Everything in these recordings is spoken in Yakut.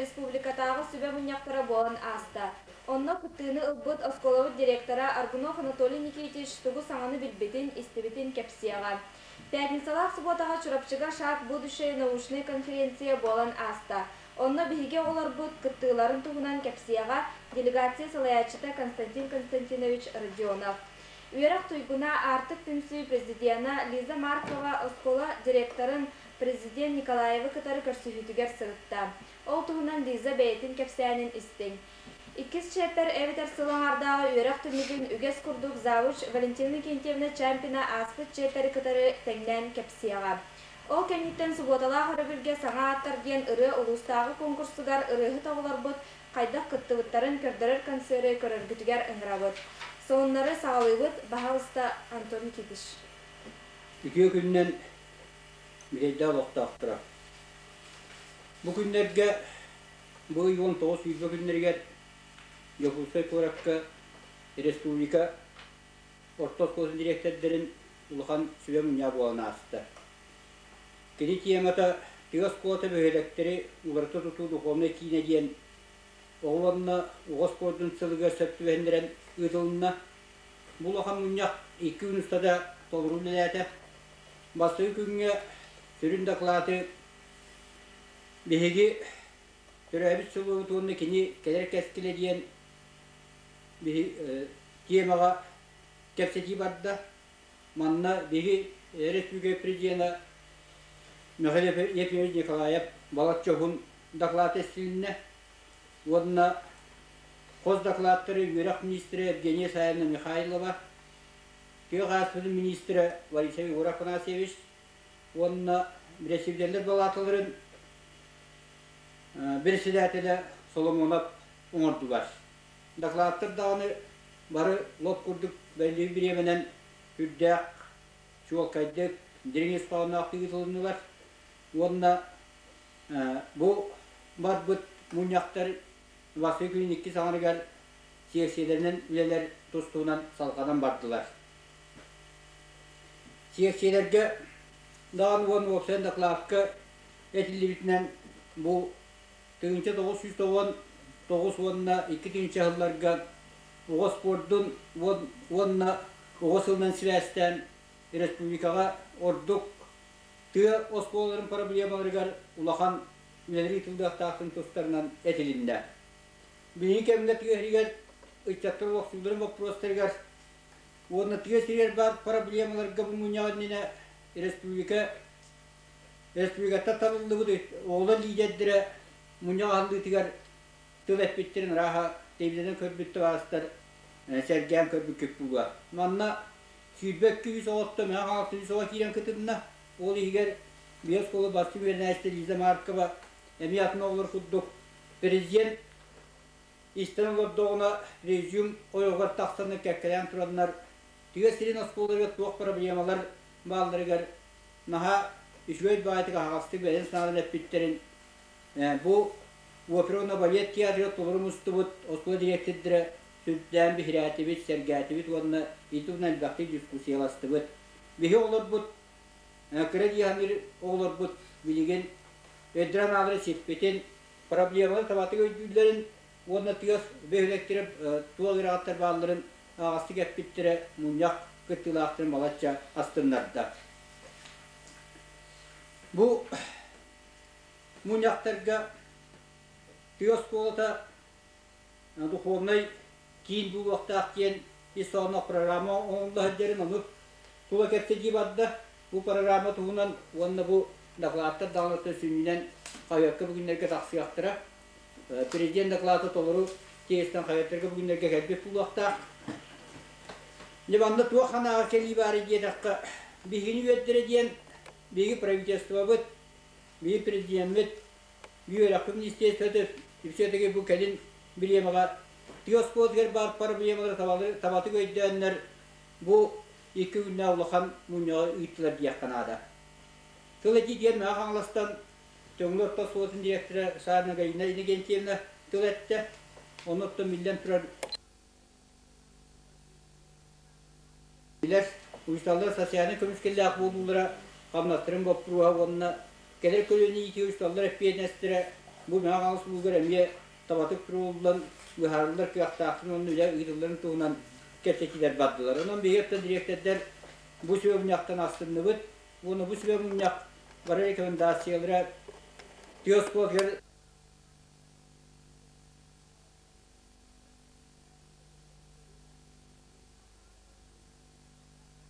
республикатааҕы сүбэ мунньахтара буолан ааста. Онно кыттыыны ылбыт оскуолабыт директора Аргунов Анатолий Никитич тугу саҥаны билбитин, истибитин кэпсиэҕэ. Пятницалаах субуотаҕа Чурапчыга «Шаг будущее» научнай конференция буолан ааста. Онно биһиги оҕолорбут кыттыыларын туһунан кэпсиэҕэ делегация салайааччыта Константин Константинович Родионов. Үөрэх туйгуна Аартык түмсүү президена Лиза Маркова оскуола директорын президент Николаевы кытары көрсүһүүтүгэр сырытта. Ол туһунан Лиза бэйэтин кэпсээнин истиҥ. Иккис чиэппэр эбэтэр сыл аҥаардааҕы үөрэх түмүгүн үгэс курдук завуч Валентина Викентьевна Чампина ааспыт чиэппэри кытары тэҥнээн кэпсиэҕэ. Ол кэнниттэн субуоталаах өрөбүлгэ Саҥа ааттар диэн ырыа улуустааҕы конкурсугар ырыаһыт оҕолорбут хайдах кыттыбыттарын көрдөрөр концеры көрөргүтүгэр ыҥырабыт. Сонуннары саҕалыыбыт, баһаалыста, Антон Никитич. Үтүө күнүнэн Бүтэйдээх олохтоохторо. Бу күннэргэ, бу ый 19 сүүрбэ күннэригэр Дьокуускай куоракка республика орто оскуолатын дириэктэрдэрин улахан сүбэ мунньаҕа буолан ааста. Кини темата «Тыа оскуолата бөһүөлэктэри уларыта тутуу духовнай киинэ» диэн оҕо уонна оҕо спордун сылыгар сөп түбэһиннэрэн ыытылынна. Бу улахан мунньах икки күн устата толору үлэлээтэ. Бастакы күҥҥэ сүрүн дакылааты биһиги төрөөбүт сылыбыт уонна кини кэлэр кэскилэ диэн темаҕа кэпсэтии барда. Манна биһиги республика президена Михаил Ефимович Николаев балачча уһун доклад истилиннэ уонна хос докладтары үөрэх министрэ Евгения Исаевна Михайлова, тыа хаһаайыстыбатын министрэ Лариса Егор Афанасьевич уонна бэрэсидьиэннэр балааталарын председателэ Соломонов оҥордулар. Докладтар даҕаны бары лоп курдук бэлиэ бириэмэнэн сүрдээх чуолкайдык, дириҥ ис хоһоонноохтук ыытылыннылар уонна бу барбыт мунньахтар бастакы күн иккис аҥарыгар сиэксийэлэринэн үлэлэр тус-туһунан салҕанан бардылар. Сиэксийэлэргэ даҕаны уонна уопсайынан дакылаакка этиллибитинэн бу 1999 уонна 2000 сылларга оҕо спордун уонна оҕо сылынан сибээстээн республикаҕа ордук тыа оскуолаларын проблемаларыгар улахан үлэлэри ыытыллыахтаахтын тустарынан этилиннэ. Билиҥҥи кэмҥэ тыа сиригэр ыччаттар олохсуйууларын боппуруостарыгар уонна тыа сиригэр баар проблемаларга бу мунньах иннинэ республика республикаттан талыллыбыт оҕолор лидердэрэ мунньах аһыллыытыгар тыл эппиттэрин ырааһа телевизорынан көрбүт табаарыстар сэргээн көрбүккүт буолуо. Манна 22 үс оҕоттон Мэҥэ Хаҥалас үс оҕо киирэн кытынна. Ол иһигэр биэс оскуола бастыҥ үөрэнээччитэ Лиза Маркова эмиэ атын оҕолор курдук президент истэн олордоҕуна президиум ойоҕор тахсан кэккэлээн тураннар тыа сирин оскуолаларыгар туох проблемалар баалларыгар наһаа үчүгэй баҕайытык аһаҕастык бэйэтин санаатын эппиттэрин бу опера уонна балет театрыгар толору мустубут оскуола дириэктэрдэрэ сүрдээн биһирээтибит, сэргээтибит уонна ити туһунан элбэхтик дискуссияластыбыт. Биһи оҕолорбут, кыра дии саныыр оҕолорбут билигин өйдөрө-анаалара сиппитин, проблемалары табатык өйдүүллэрин уонна тыас бөһүөлэктэрэ туох ыарааттар баалларын аҕастык эппиттэрэ мунньах кыттыылаахтарын балачча астыннарда. Бу мунньахтарга тыа оскуолата духовнай киин буолуохтаах диэн ис хоһоонноох программа оҥоһулла сылдьарын ону тула кэпсэтии барда. Бу программа туһунан уонна бу докладтар даҕаны сүнньүнэн хаһыакка бүгүннэргэ тахсыахтара. Президент доклада толору тиэстэн хаһыаттарга бүгүннэргэ кэлбит буолуохтаах. Дьэ манна туох санааҕа кэлии баарый диэтэххэ, биһигини үөрдэрэ диэн биһиги правительствобыт, биһиги президеммит үөрэхпит министерствота все-таки бу кэлин бириэмэҕэ тыа оскуолатыгар баар проблемалары табатык өйдөөннөр бу икки күннээх улахан мунньаҕы ыыттылар диэххэ наада. Тыл этии диэн Мэҥэ Хаҥаластан Төҥүлү орто оскуолатын директора Сарина Галина Иннокентьевна тыл эттэ. Оннуттан биллэн турар Билэр учууталлар социальнай көмүскэллээх буолуулара, хамнастарын боппуруоһа уонна кэлэр көлүөнэ иитии учууталлар эппиэтинэстэрэ Бу Мэҥэ Хаҥалас улууһугар эмиэ табатык туруоруллан быһаарыллар кыахтаахтарын уонна үлэ ыытылларын туһунан кэпсэтиилэр бардылар. Онон биһиги оттон дириэктэрдэр бу сүбэ мунньахтан астынныбыт уонна бу сүбэ мунньах бары рекомендациялара тыа оскуолатыгар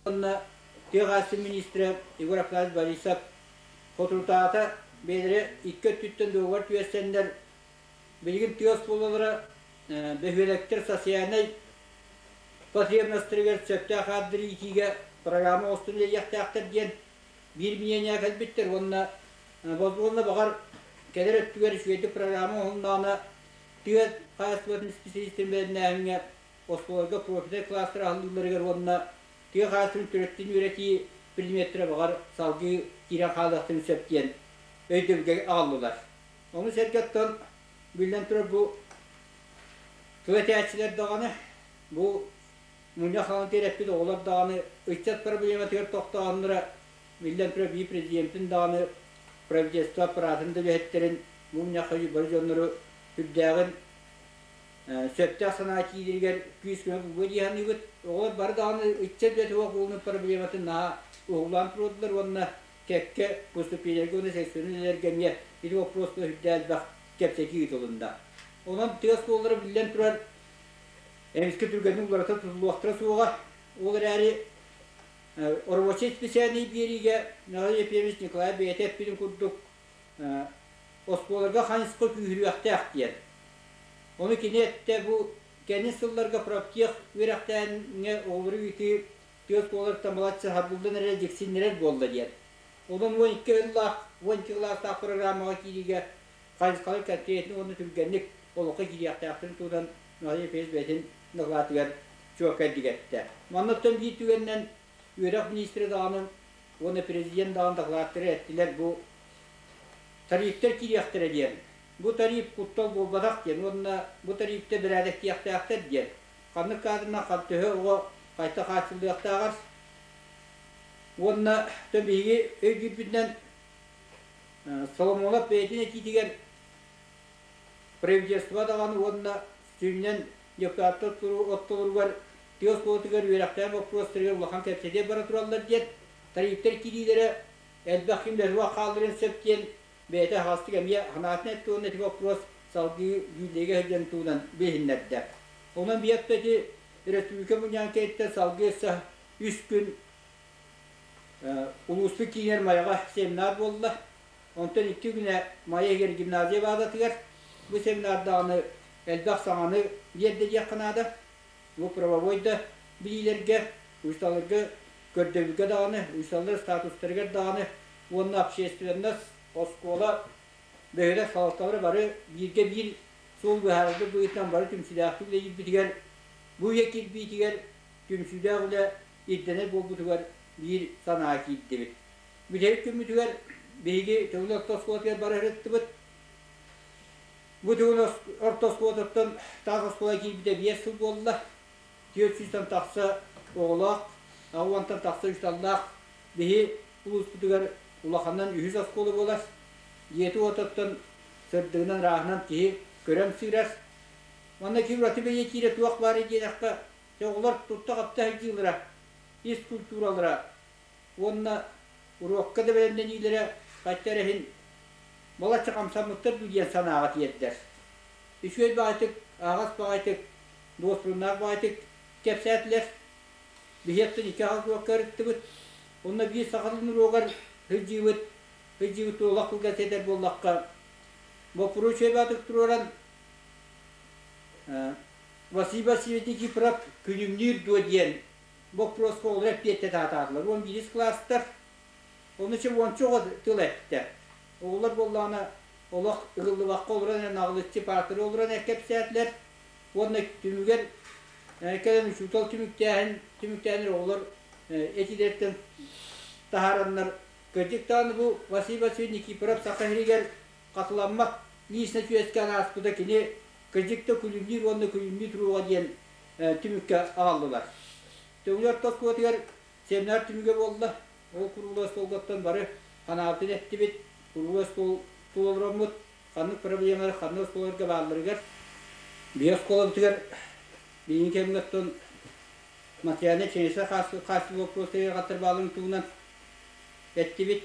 уонна тыа хаһаайыстыбатын министрэ Егор Афанасьевич Борисов соторутааҕыта бэйэлэрэ икки өттүттэн дуогабар түһэрсэннэр, билигин тыа оскуолалара бөһүөлэктэр социальнай потребностарыгар сөптөөх аадыры иитиигэ программа оҥостон үлэлиэхтээхтэр диэн биир мнение кэлбиттэр уонна уонна баҕар кэлэр өттүгэр үчүгэйдик программа оҥоһулуннаҕына тыа хаһаайыстыбатын специалистарын бэлэмнээһиҥҥэ оскуолаларга профильнай класстар аһыллыыларыгар уонна тыа хаһаайыстыбатын төрөттүн үөрэтии предметтэрэ баҕар салгыы киирэн хаалыахтарын сөп диэн өйдөбүлгэ аҕаллылар. Ону сэргэ оттон биллэн турар бу тыл этээччилэр даҕаны, бу мунньах хаҥан тиэрэппит оҕолор даҕаны ыччат проблематыгар тохтооһуннара биллэн турар биир президентин даҕаны правительство аппаратын да үлэһиттэрин бу мунньахха бары дьоннору сүрдээҕин сөптөөх санаа киирэригэр күүс-көмө булуо дии саныыбыт. Оҕолор бары даҕаны ыччат үлэтэ суох буолууну проблематын наһаа уһулаан туруордулар уонна кэккэ выступлениеларга уонна секционнай үлэлэргэ эмиэ ити боппуруоска сүрдээх элбэх кэпсэтии ыытылынна. Онон тыа оскуолалара биллэн турар эмискэ түргэнник уларыта тутуллуохтара суоҕа. Ол эрээри рабочай специальнай биэриигэ Михаил Ефимович Николаев бэйэтэ эппитин курдук оскуолаларга хайысха күүһүрүөхтээх диэн. Ону кини эттэ бу кэннин сылларга профтех үөрэхтээһиҥҥэ оҕолору ыытыы тыа оскуолаларыттан балачча сарбыллан эрэр дьиксиннэрэр буолла диэн. Онон 12 сыллаах, 12 кылаастаах программаҕа киириигэ хайысхалар кэлтиэтин уонна түргэнник олоххо киириэхтээхтэрин туһунан Михаил Ефимович бэйэтин докладыгар чуолкайдык эттэ. Манныттан биир түгэнинэн үөрэх министрэ даҕаны уонна президент даҕаны докладтары эттилэр бу тарифтар киириэхтэрэ диэн. Бу тариф куттал буолбатах диэн уонна бу тарифтэр бэрээдэктиэхтээхтэр диэн. Ханнык кадрынан төһө оҕо хайта хааччыллыахтааҕар уонна биһиги өйдүүрбүтүнэн Соломонов бэйэтин этиитигэр правительство даҕаны уонна сүнньүнэн депутаттар оттолоругар тыа оскуолатыгар үөрэхтээх боппуруостарыгар улахан кэпсэтии бара тураллар диэн тарифтар киириилэрэ элбэх ким лөһүөх хаалларыан сөп диэн бэйэтэ аһаҕастык эмиэ санаатын эттэ уонна ити боппуруос салгыы дьүүллэһиигэ сылдьан туһунан билиһиннэрдэ. Онон биэттэ ити республика мунньаҕын кэнниттэн салгыы өссө үс күн улууспут киинэр Майаҕа семинар буолла. Онтон икки күнэ Майа иһигэр гимназия баазатыгар бу семинардаҕаны элбэх саҥаны биэрдэ диэххэ наада. Бу правовой да билиилэргэ, учууталларга көрдөбүлгэ даҕаны, учууталлар статустарыгар даҕаны уонна общественность, оскуола, бөһүөлэк салалталара бары бииргэ биир суол быһаарарга быһыытынан бары түмсүүлээхтик үлэлиирбитигэр, бу үйэ кирбиитигэр түмсүүлээх үлэ ирдэнэр буолбутугар биир санаа киирдибит. Бүтэһик күммүтүгэр биһиги Төгүл орто оскуолатыгар бара сырыттыбыт. Бу Төгүл орто оскуолатыттан таас оскуола киирбитэ 5 сыл буолла. 400-тан тахса оҕолоох, 80-тан тахса учууталлаах биһи улууспутугар улаханынан үһүс оскуола буолар. Дьиэтэ-уотуттан сырдыгынан, ырааһынан киһи көрөн сыырар. Манна киһи ураты бэлиэтиирэ туох баарый диэтэххэ, оҕолор тутта-хапта сылдьыылара, ис культуралара уонна уруокка да бэлэмнэниилэрэ хайта эрэ иһин балачча хамсаммыттар дуу диэн санааҕа тиэрдэр. Үчүгэй баҕайытык, аһаҕас баҕайытык, дуоспуруннаах баҕайытык кэпсээтилэр. Биһиэттэн икки аҕыс уруокка ырыттыбыт. Онно биир саха тылын уруогар сылдьыыбыт, сылдьыыбыт олох кылгас этэр буоллахха, боппуруос үчүгэй баҕайытык туруоран Василий Васильевич Никифоров күлүмнүүр дуо диэн боппуруоска оҕолор эппиэттэтэ сатаатылар. 11 кылаастар, ону чэ уонча оҕо тыл эттэ. Оҕолор буоллаҕына олох ыгыллыбакка олорон эрэ наҕылыччы паартары олорон эрэ кэпсээтилэр. Уонна түмүгэр кэлэн учуутал түмүктээһин түмүктээннэр оҕолор этиилэриттэн таһаараннар кырдьык даҕаны бу Василий Васильевич Никифоров Саха сиригэр хатыламмат личность үөскээн ааспыта кини кырдьык да күлүмнүүр уонна күлүмнүү туруоҕа диэн түмүккэ аҕаллылар. Төҥүлү орто оскуолатыгар семинар түмүгэ буолла. Ол куруула остуолгаттан бары санаабытын эттибит, куруула остуол тула олороммут. Ханнык проблемалар ханнык оскуолаларга баалларыгар биир оскуолабытыгар биһиги кэмҥэ оттон материальнай чинчийэ хаачыстыба боппуруостарыгар хаттар баалын туһунан эттибит.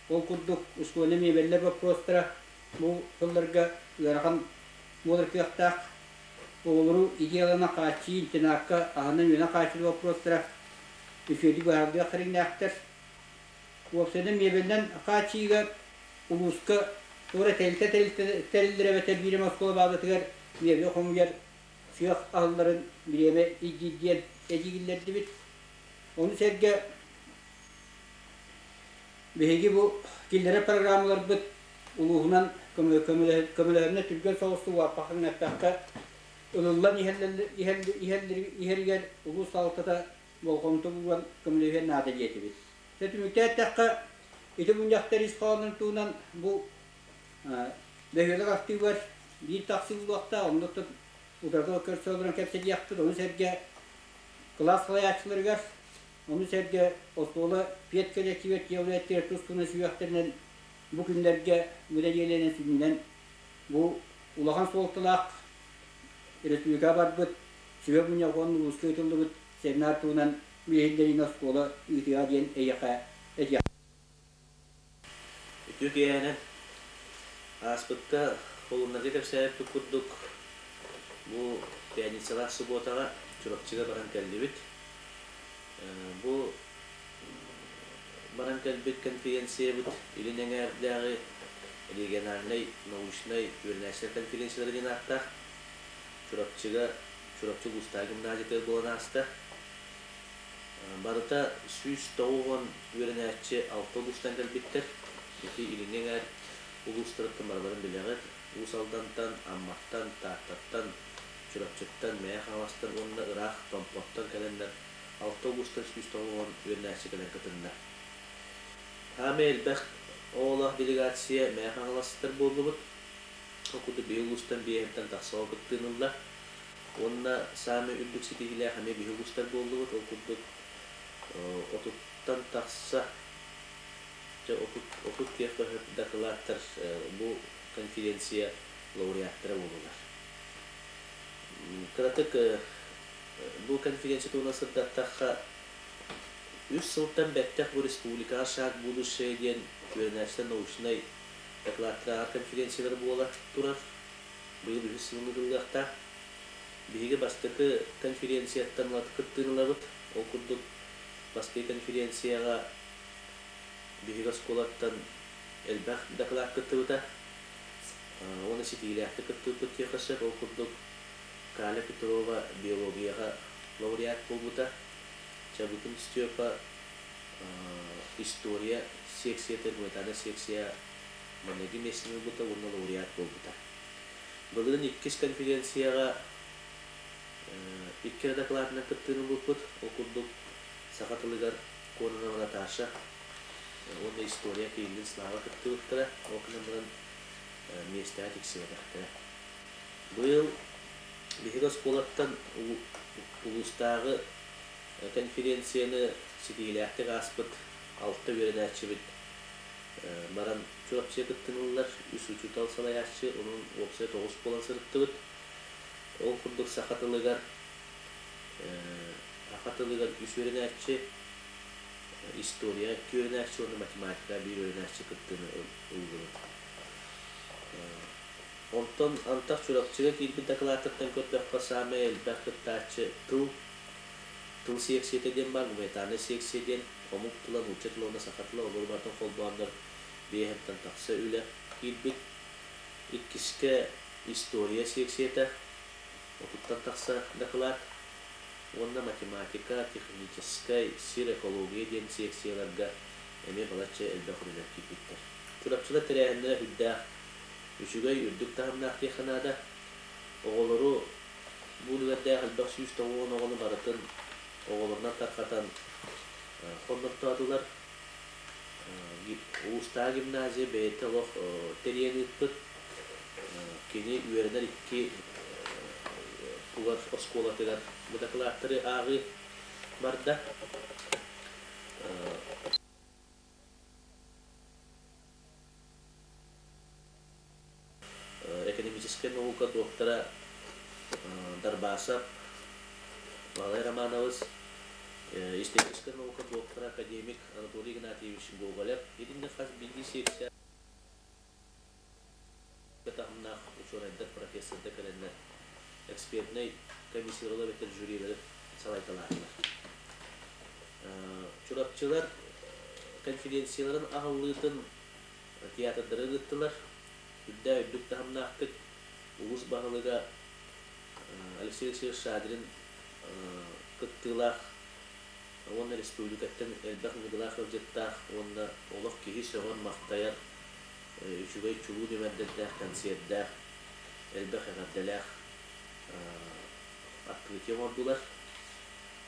Ол курдук школьнай миэбэллэр боппуруостара бу сылларга ыарахан буолар кыахтаах. Оҕолору идеяларынан хааччыйыы интернакка аһынан-үөнэн хааччыйыы боппуруостара үчүгэйдик быһаарыллыах кэриҥнээхтэр. Уопсайынан миэбэлинэн хааччыйыыга улууска туора тэрилтэ тэриллэр эбэтэр биир эмэ оскуола баазатыгар миэбэл хомуйар сыах аһылларын бириэмэ ирдиир диэн этиигиллэрдибит. Ону сэргэ биһиги бу киллэрэр программаларбыт улууһунан көмөлөһөннө түргэн соҕустук уоппаххын эппэххэ ылыллан иһэригэр улуус салалтата болҕомто ууран көмөлөһүөн наада диэтибит. Дьэ түмүктээттэххэ, ити мунньахтар ис хоһоонун туһунан бу бөһүөлэк актыыбар биир тахсыы буолуохтаах, онно утарыта көрсө олорон кэпсэтиэхпит, ону сэргэ кылаас салайааччыларыгар, ону сэргэ оскуола педколлективэ тиэллээттэр тус туһунан сүһүөхтэринэн бу күннэргэ бу нэдиэлэнэн сүнньүнэн бу улахан суолталаах республикаҕа барбыт сүбэ мунньах уонна улууска ыытыллыбыт семинар туһунан билиһиннэриини оскуола ыытыаҕа диэн эйиэхэ этиэх. Үтүө киэһэнэн ааспыкка холуннарга кэпсээбиппит курдук бу пятницалаах субуотаҕа Чурапчыга баран кэллибит. Бу баран кэлбит конференциябыт Илин эҥээрдээҕи региональнай научнай үөрэнээччилэр конференциялара диэн ааттаах Чурапчыга Чурапчы улуустааҕы гимназиятыгар буолан ааста. Барыта 190 үөрэнээччи алта улуустан кэлбиттэр. Ити илиҥҥи эҥээр улуустарыттан барыларын билэҕит. Уус Алдантан, Амматтан, Тааттаттан, Чурапчыттан, Мэҥэ Хаҥаластан уонна ыраах Томпоттон кэлэннэр алта улуустан 190 үөрэнээччи кэлэн кытынна. Саамай элбэх оҕолоох делегация Мэҥэ Хаҥаластар буоллубут. Ол курдук биһиги улуустан биэһиттэн тахса оҕо кыттыыны ылла. Уонна саамай үрдүк ситиһиилээх эмиэ биһиги улуустар буоллубут. Ол курдук 30-тан тахса дьэ 30 киэхэ дакылааттар бу конференция лауреаттара буоллулар. Кыратык бу конференция туһунан сырдаттахха, үс сылтан бэттэх бу республикаҕа «Шаг будущее» диэн үөрэнээччилэр научнай дакылааттарааҕар конференциялар буола турар. Быйыл үһүс сылын ыытыллыахтаах. Биһиги бастакы конференцияттан ылат кыттыыны ылабыт. Ол курдук бастакы конференцияҕа биһиги оскуолаттан элбэх дакылаат кыттыбыта. Уонна ситиилээхтик кыттыбыппыт диэххэ сөп. Ол курдук Каля Петрова биологияҕа лауреат буолбута. Чабыкин Степа история секцията, гуманитарнай секция маҥнайгы миэстэни ылбыта уонна лауреат буолбута. Былырыын иккис конференцияҕа икки эрэ дакылаатынан кыттыыны ылбыппыт. Ол курдук саха тылыгар Кононова Наташа уонна история Кириллин Слава кыттыбыттара. Ол гынан баран миэстэҕэ тиксибэтэхтэрэ. Быйыл биһиги оскуолаттан улуустааҕы конференцияны ситиһиилээхтик ааспыт алта үөрэнээччибит баран Чурапчыга кыттыныллар, үс учуутал салайааччы, онон уопсайа тоҕус буолан сырыттыбыт. Ол курдук саха тылыгар саха тылыгар үс үөрэнээччи, история икки үөрэнээччи уонна математика биир үөрэнээччи кыттыыны ыллыбыт. Онтон антах Чурапчыга киирбит дакылааттартан көрдөххө, саамай элбэх кыттааччы тыл, тыл сиэксийэтэ диэн баар, гуманитарнай сиэксийэ диэн, омук тыла, нуучча тыла уонна саха тыла, олору барытын холбооннор биэһэттэн тахса үлэ киирбит. Иккискэ история сиэксийэтэ, 30-тан тахса дакылаат уонна математика, техническэй, сир, экология диэн сиэксийэлэргэ эмиэ балачча элбэх үлэлэр киирбиттэр. Чурапчылар тэрээһиннэрэ сүрдээх үчүгэй, үрдүк таһымнаах диэххэ наада. Оҕолору бу үлүгэрдээх элбэх 190 оҕону барытын оҕолорунан тарҕатан хоннортоотулар. Улуустааҕы гимназия бэйэтэ олох тэрийэн ыыппыт. Кини үөрэнэр икки тугар оскуолатыгар бу дакылааттары ааҕыы барда. Филологическай наука доктора Дарбасов Баһылай Романович, историческай наука доктора, академик Анатолий Игнатьевич Гоголев итиннэ хас биирдии секция таһымнаах учуонайдар, профессордар кэлэннэр экспертнэй комиссиялар эбэтэр жюрилары салайталаатылар. Чурапчылар конференцияларын аһыллыытын театрдары ыыттылар. Үрдээ үрдүк таһымнаахтык улуус баһылыга Алексей Алексеевич Шадрин кыттыылаах уонна республикаттан элбэх ыҥырыылаах ыалдьыттаах уонна олох киһи сөҕөр-махтайар үчүгэй чулуу нүмэрдэрдээх концердээх, элбэх эҕэрдэлээх открытие оҥордулар.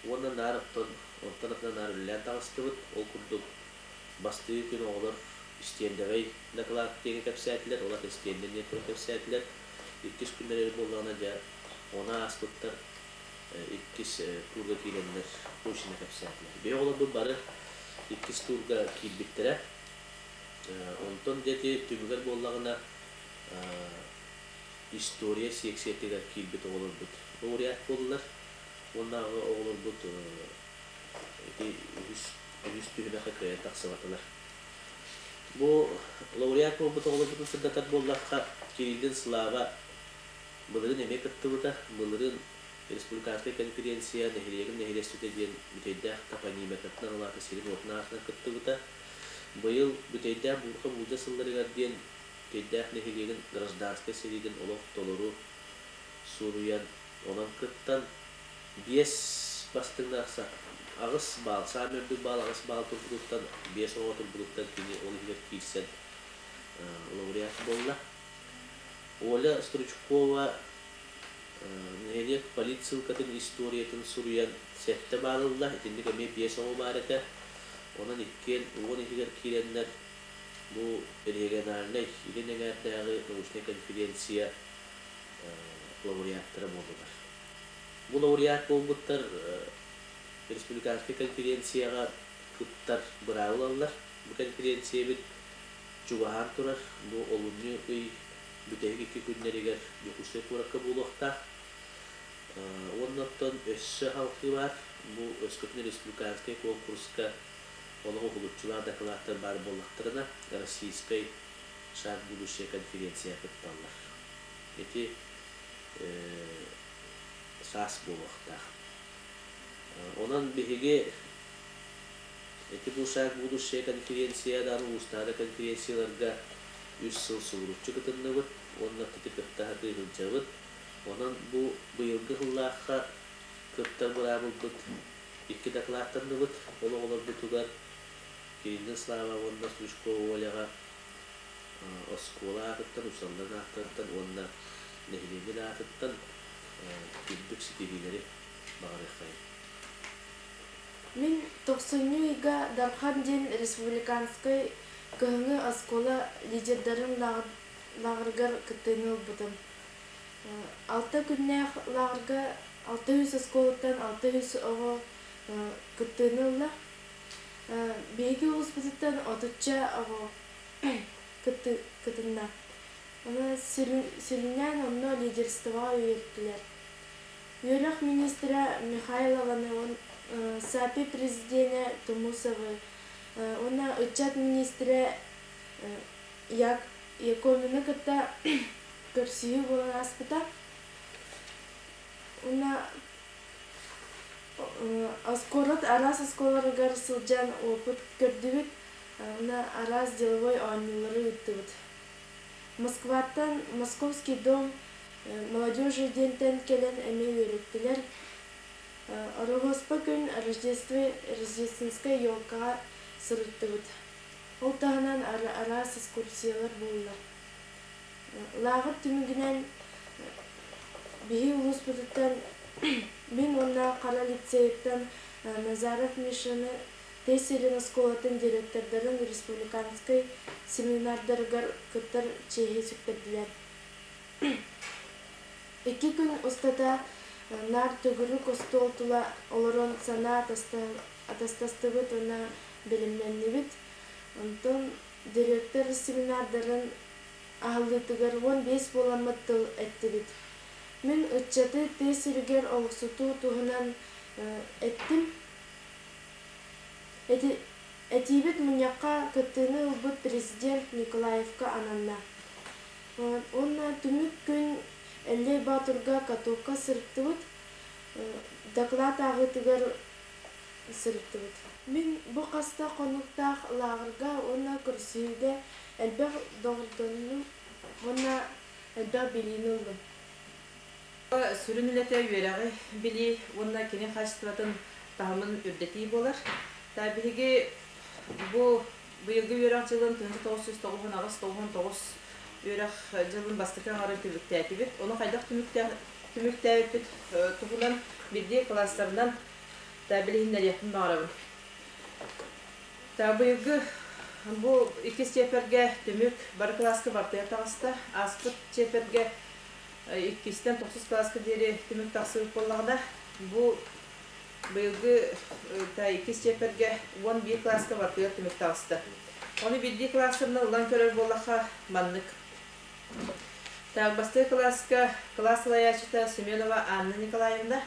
Уонна наар оттон, онтон атына наар үлэлээн таҕыстыбыт. Ол курдук бастыҥ күн оҕолор истиэндэбэй доклад диэҥҥэ кэпсээтилэр, ол ата истиэндэ диэн туран кэпсээтилэр. Иккис күннэригэр буоллаҕына дьэ, ону ааспыттар иккис туурга киирэннэр точно кэпсээтилэр. Биһи оҕолорбут бары иккис туурга киирбиттэрэ. Онтон дьэ ити түмүгэр буоллаҕына история секциятыгар киирбит оҕолорбут лауреат буоллулар. Уоннааҕы оҕолорбут ити үһүс, үһүс түһүмэххэ кыайан тахсыбатылар. Бу лауреат буолбут оҕолорбутун сырдатар буоллахха, Кириллин Слава былырыын эмиэ кыттыбыта. Былырыын республиканскай конференция нэһилиэгин нэһилиэстибэтэ диэн Бүтэйдээх топонимикатынан улаата сирин-уотун аатынан кыттыбыта. Быйыл Бүтэйдээх буурҕа буулдьа сылларыгар диэн Бүтэйдээх нэһилиэгин гражданскай сэриитин олох толору суруйан, онон кыттан биэс бастыҥнаах аҕыс баал, саамай үрдүк баал аҕыс баал турбутуттан, биэс оҕо турбутуттан кини ол иһигэр киирсэн лауреат буолла. Оля Стручкова нэһилиэк политсыылкатын историятын суруйан сэттэ баал ылла, итинник эмиэ биэс оҕо баар этэ. Онон иккиэн уон иһигэр киирэннэр бу региональнай Илин эҥээрдээҕи научнай конференция лауреаттара буоллулар. Бу лауреат буолбуттар республиканскай конференцияҕа кыттар быраабы ылаллар. Бу конференциябыт чугаһаан турар. Бу олунньу ый бүтэһик икки күннэригэр Дьокуускай куоракка буолуохтаах. Уонна оттон өссө халқыы баар. Бу өскөтүн республиканскай куонкуруска олох уһулуччулаах дакылааттар баар буоллахтарына, Российскай Шаг будущее конференция кытталлар. Ити саас буолуохтаах. Онон биһиги ити бу Шаг будущее конференция даҕаны улуустааҕы конференцияларга үс сыл субуруччу кытынныбыт уонна ити кытта сатыы сылдьабыт. Онон бу быйылгы сыллаахха кыттар быраабылбыт икки дакылааттанныбыт. Ол оҕолорбутугар Кириллин Слава уонна Стручкова Оляҕа оскуола аатыттан, учууталларын ааттарыттан уонна нэһилиэнньэ аатыттан үрдүк ситиһиилэри баҕарыаххайыҥ. Мин тохсунньу ыйга Дархан диэн республиканскай кыһыҥҥы оскуола лидердарын лааҕырыгар кыттыыны ылбытым. Алта күннээх лааҕырга алта үс оскуолаттан алта үс оҕо кыттыыны ылла. Биһиги улууспутуттан отучча оҕо кытынна. Аны сүрүннээн онно лидерствоҕа үөрэттилэр. Үөрэх министрэ Михайлованы, САПИ президенэ Тумусовы уонна ыччат министрэ Якомины кытта көрсүһүү буолан ааспыта. Уонна Оскуола араас оскуолаларыгар сылдьан опыт көрдүбүт, уонна араас деловой оонньуулары ыыттыбыт. Москваттан Московский дом молодежи диэнтэн кэлэн эмиэ үөрэттилэр. Ороһуоспа күн Рождество Рождественскай елкаҕа сырыттыбыт. Ол таһынан араас экскурсиялар буоллулар. Лааҕыр түмүгүнэн биһи улууспутуттан мин уонна Хара лицейиттэн Назаров Мишаны тыа сирин оскуолатын директордарын республиканскай семинардарыгар кыттар чиэһи сүктэрдилэр. Икки күн устата наар төгүрүк остуол тула олорон санаа атастастыбыт уонна бэлэмнэннибит. Онтон директор семинардарын аһыллыытыгар 15 буоламмыт тыл эттибит. Мин ыччаты тыа сиригэр олохсутуу туһунан эттим. Этиибит мунньахха кыттыыны ылбыт президент Николаевка ананна. Уонна түмүк күн Эллэй Боотурга катокка сырыттыбыт, доклад ааҕыытыгар сырыттыбыт. Мин бу хаста хонуктаах лааҕырга уонна көрсүһүүгэ элбэх доҕордоннум уонна элбэх билиини ыллым. Сүрүн үлэтэ үөрэҕи билии уонна кини хаачыстыбатын таһымын үрдэтии буолар. Биһиги бу быйылгы үөрэх дьылын 1998-99 үөрэх дьылын бастакы аҥарын түмүктээтибит. Ону хайдах түмүктээбиппит туһунан биирдии кылаастарынан билиһиннэриэхпин баҕарабын. Быйылгы бу иккис чиэппэргэ түмүк бары кылааска бартыйа таҕыста. Ааспыт чиэппэргэ иккистэн тохсус кылааска диэри түмүк тахсыбыт буоллаҕына, бу быйылгы иккис чиэппэргэ 11 кылааска бартыгар түмүк таҕыста. Ону биирдии кылаастарынан ылан көрөр буоллахха маннык. Так, бастакы кылааска кылаас салайааччыта Семенова Анна Николаевна.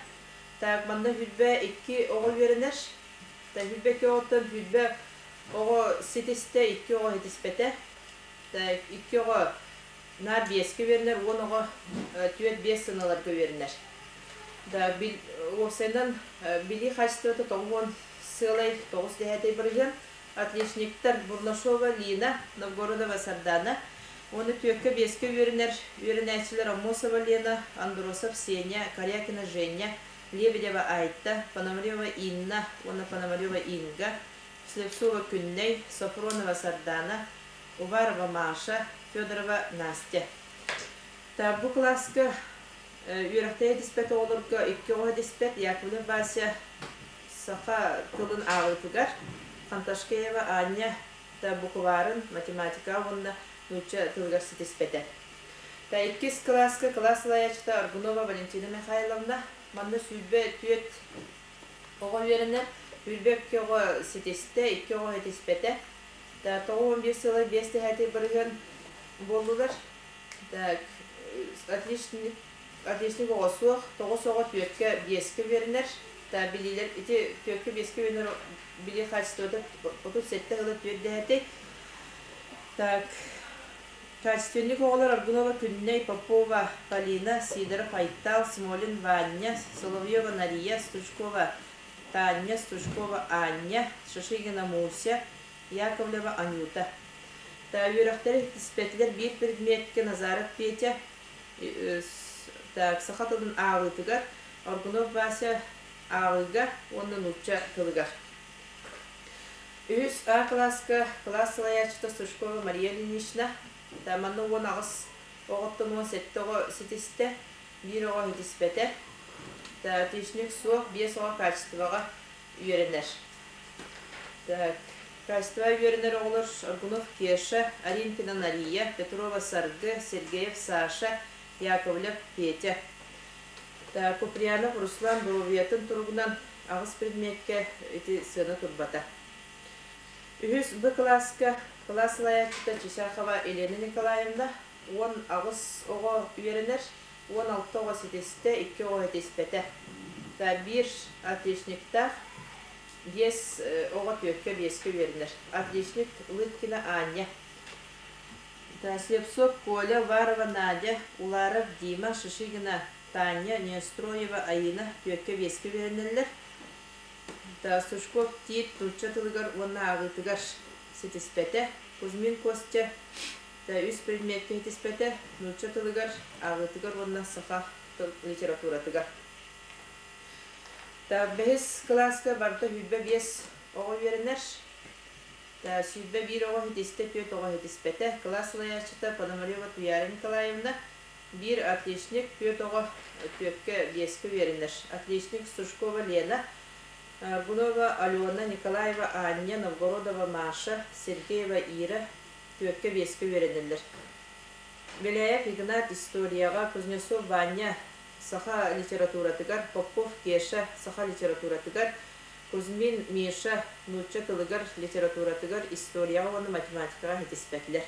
Так, манна хүрбэ икки оҕо үөрэнэр. Так, хүрбэ икки оҕоттон хүрбэ оҕо ситистэ, икки оҕо ситиспэтэ. Так, икки оҕо наар биэскэ үөрэнэр, 10 оҕо түөрт-биэс сыаналарга үөрэнэр. Да, уопсайынан билии хаачыстыбата 90 сыалай 9 дэһээтэй бырыһыан. Отличниктар Бурнашова Лина, Новгородова Сардана, уонна түөккэ биэскэ үөрэнэр үөрэнээччилэр Аммосова Лена, Андросов Сеня, Корякина Женя, Лебедева Айта, Пономарева Инна уонна Пономарева Инга, Слепцова Күннэй, Софронова Сардана, Уварова Маша, Федорова Настя. Та бу кылааска үөрэхтэри диспэт оҕолорго икки оҕо диспэт Яковлев Вася саха тылын ааҕыытыгар, Ханташкеева Аня та букварын, математика уонна нуучча тылыгар ситиспэтэ. Та иккис кылааска кылаас салайааччыта Аргунова Валентина Михайловна манна 24 оҕо үөрэнэр, 22 оҕо ситистэ, икки оҕо ситиспэтэ. Та 95 сыла 5 тэһээти бырыһыан буоллулар. Так, отличник, отличник оҕо суох, тоҕус оҕо түөркэ биэскэ үөрэнэр. Та билиилэр ити түөркэ биэскэ үөрэнэр билии хаачыстыбата 37 ыла түөрт дэһээтэй. Так, качественник оҕолор Аргунова Күннэй, Попова Полина, Сидоров Айтал, Смолин Ваня, Соловьева Нария, Стручкова Таня, Стручкова Аня, Шишигина Муся, Яковлева Анюта. Та үөрэхтэри тиспэтилэр биир предметкэ Назаров Петя, так, саха тылын ааҕыытыгар, Аргунов Вася ааҕыыга уонна нуучча тылыгар. Үһүс А кылааска кылаас салайааччыта Стручкова Мария Ильинична, манна 18 оҕоттон 17 оҕо ситистэ, биир оҕо ситиспэтэ. Отличник суох, биэс оҕо качествоҕа үөрэнэр. Так, качество үөрэнэр оҕолор Аргунов Кеша, Аринкина Нария, Петрова Саргы, Сергеев Саша, Яковлев Петя. Так, Куприянов Руслан доруобуйатын туругунан аҕыс предметкэ ити сыана турбата. Үһүс Б кылааска кылаас салайааччыта Чичахова Елена Николаевна 18 оҕо үөрэнэр, 16 оҕо ситистэ, икки оҕо ситиспэтэ. Биир отличниктаах, биэс оҕо түөркэ биэскэ үөрэнэр. Отличник Лыткина Аня. Слепцов Коля, Уварова Надя, Уларов Дима, Шишигина Таня, Неустроева Аина түөркэ биэскэ үөрэнэллэр. Сушков Тит нуучча тылыгар уонна ааҕыытыгар ситиспэтэ. Кузьмин Костя үс предметкэ ситиспэтэ, нуучча тылыгар, ааҕыытыгар уонна саха тыл литературатыгар. Бэһис кылааска барыта 25 оҕо үөрэнэр. 21 оҕо ситистэ, түөрт оҕо ситиспэтэ. Кылаас салайааччыта Пономарева Туяра Николаевна, биир отличник, түөрт оҕо түөркэ биэскэ үөрэнэр. Отличник Сушкова Лена, Аргунова Алена, Николаева Аня, Новгородова Маша, Сергеева Ира түөркэ биэскэ үөрэнэллэр. Беляев Игнат историяҕа, Кузнецов Ваня саха литературатыгар, Попов Кеша саха литературатыгар, Кузьмин Миша нуучча тылыгар, литературатыгар, историяҕа уонна математикаҕа ситиспэтилэр.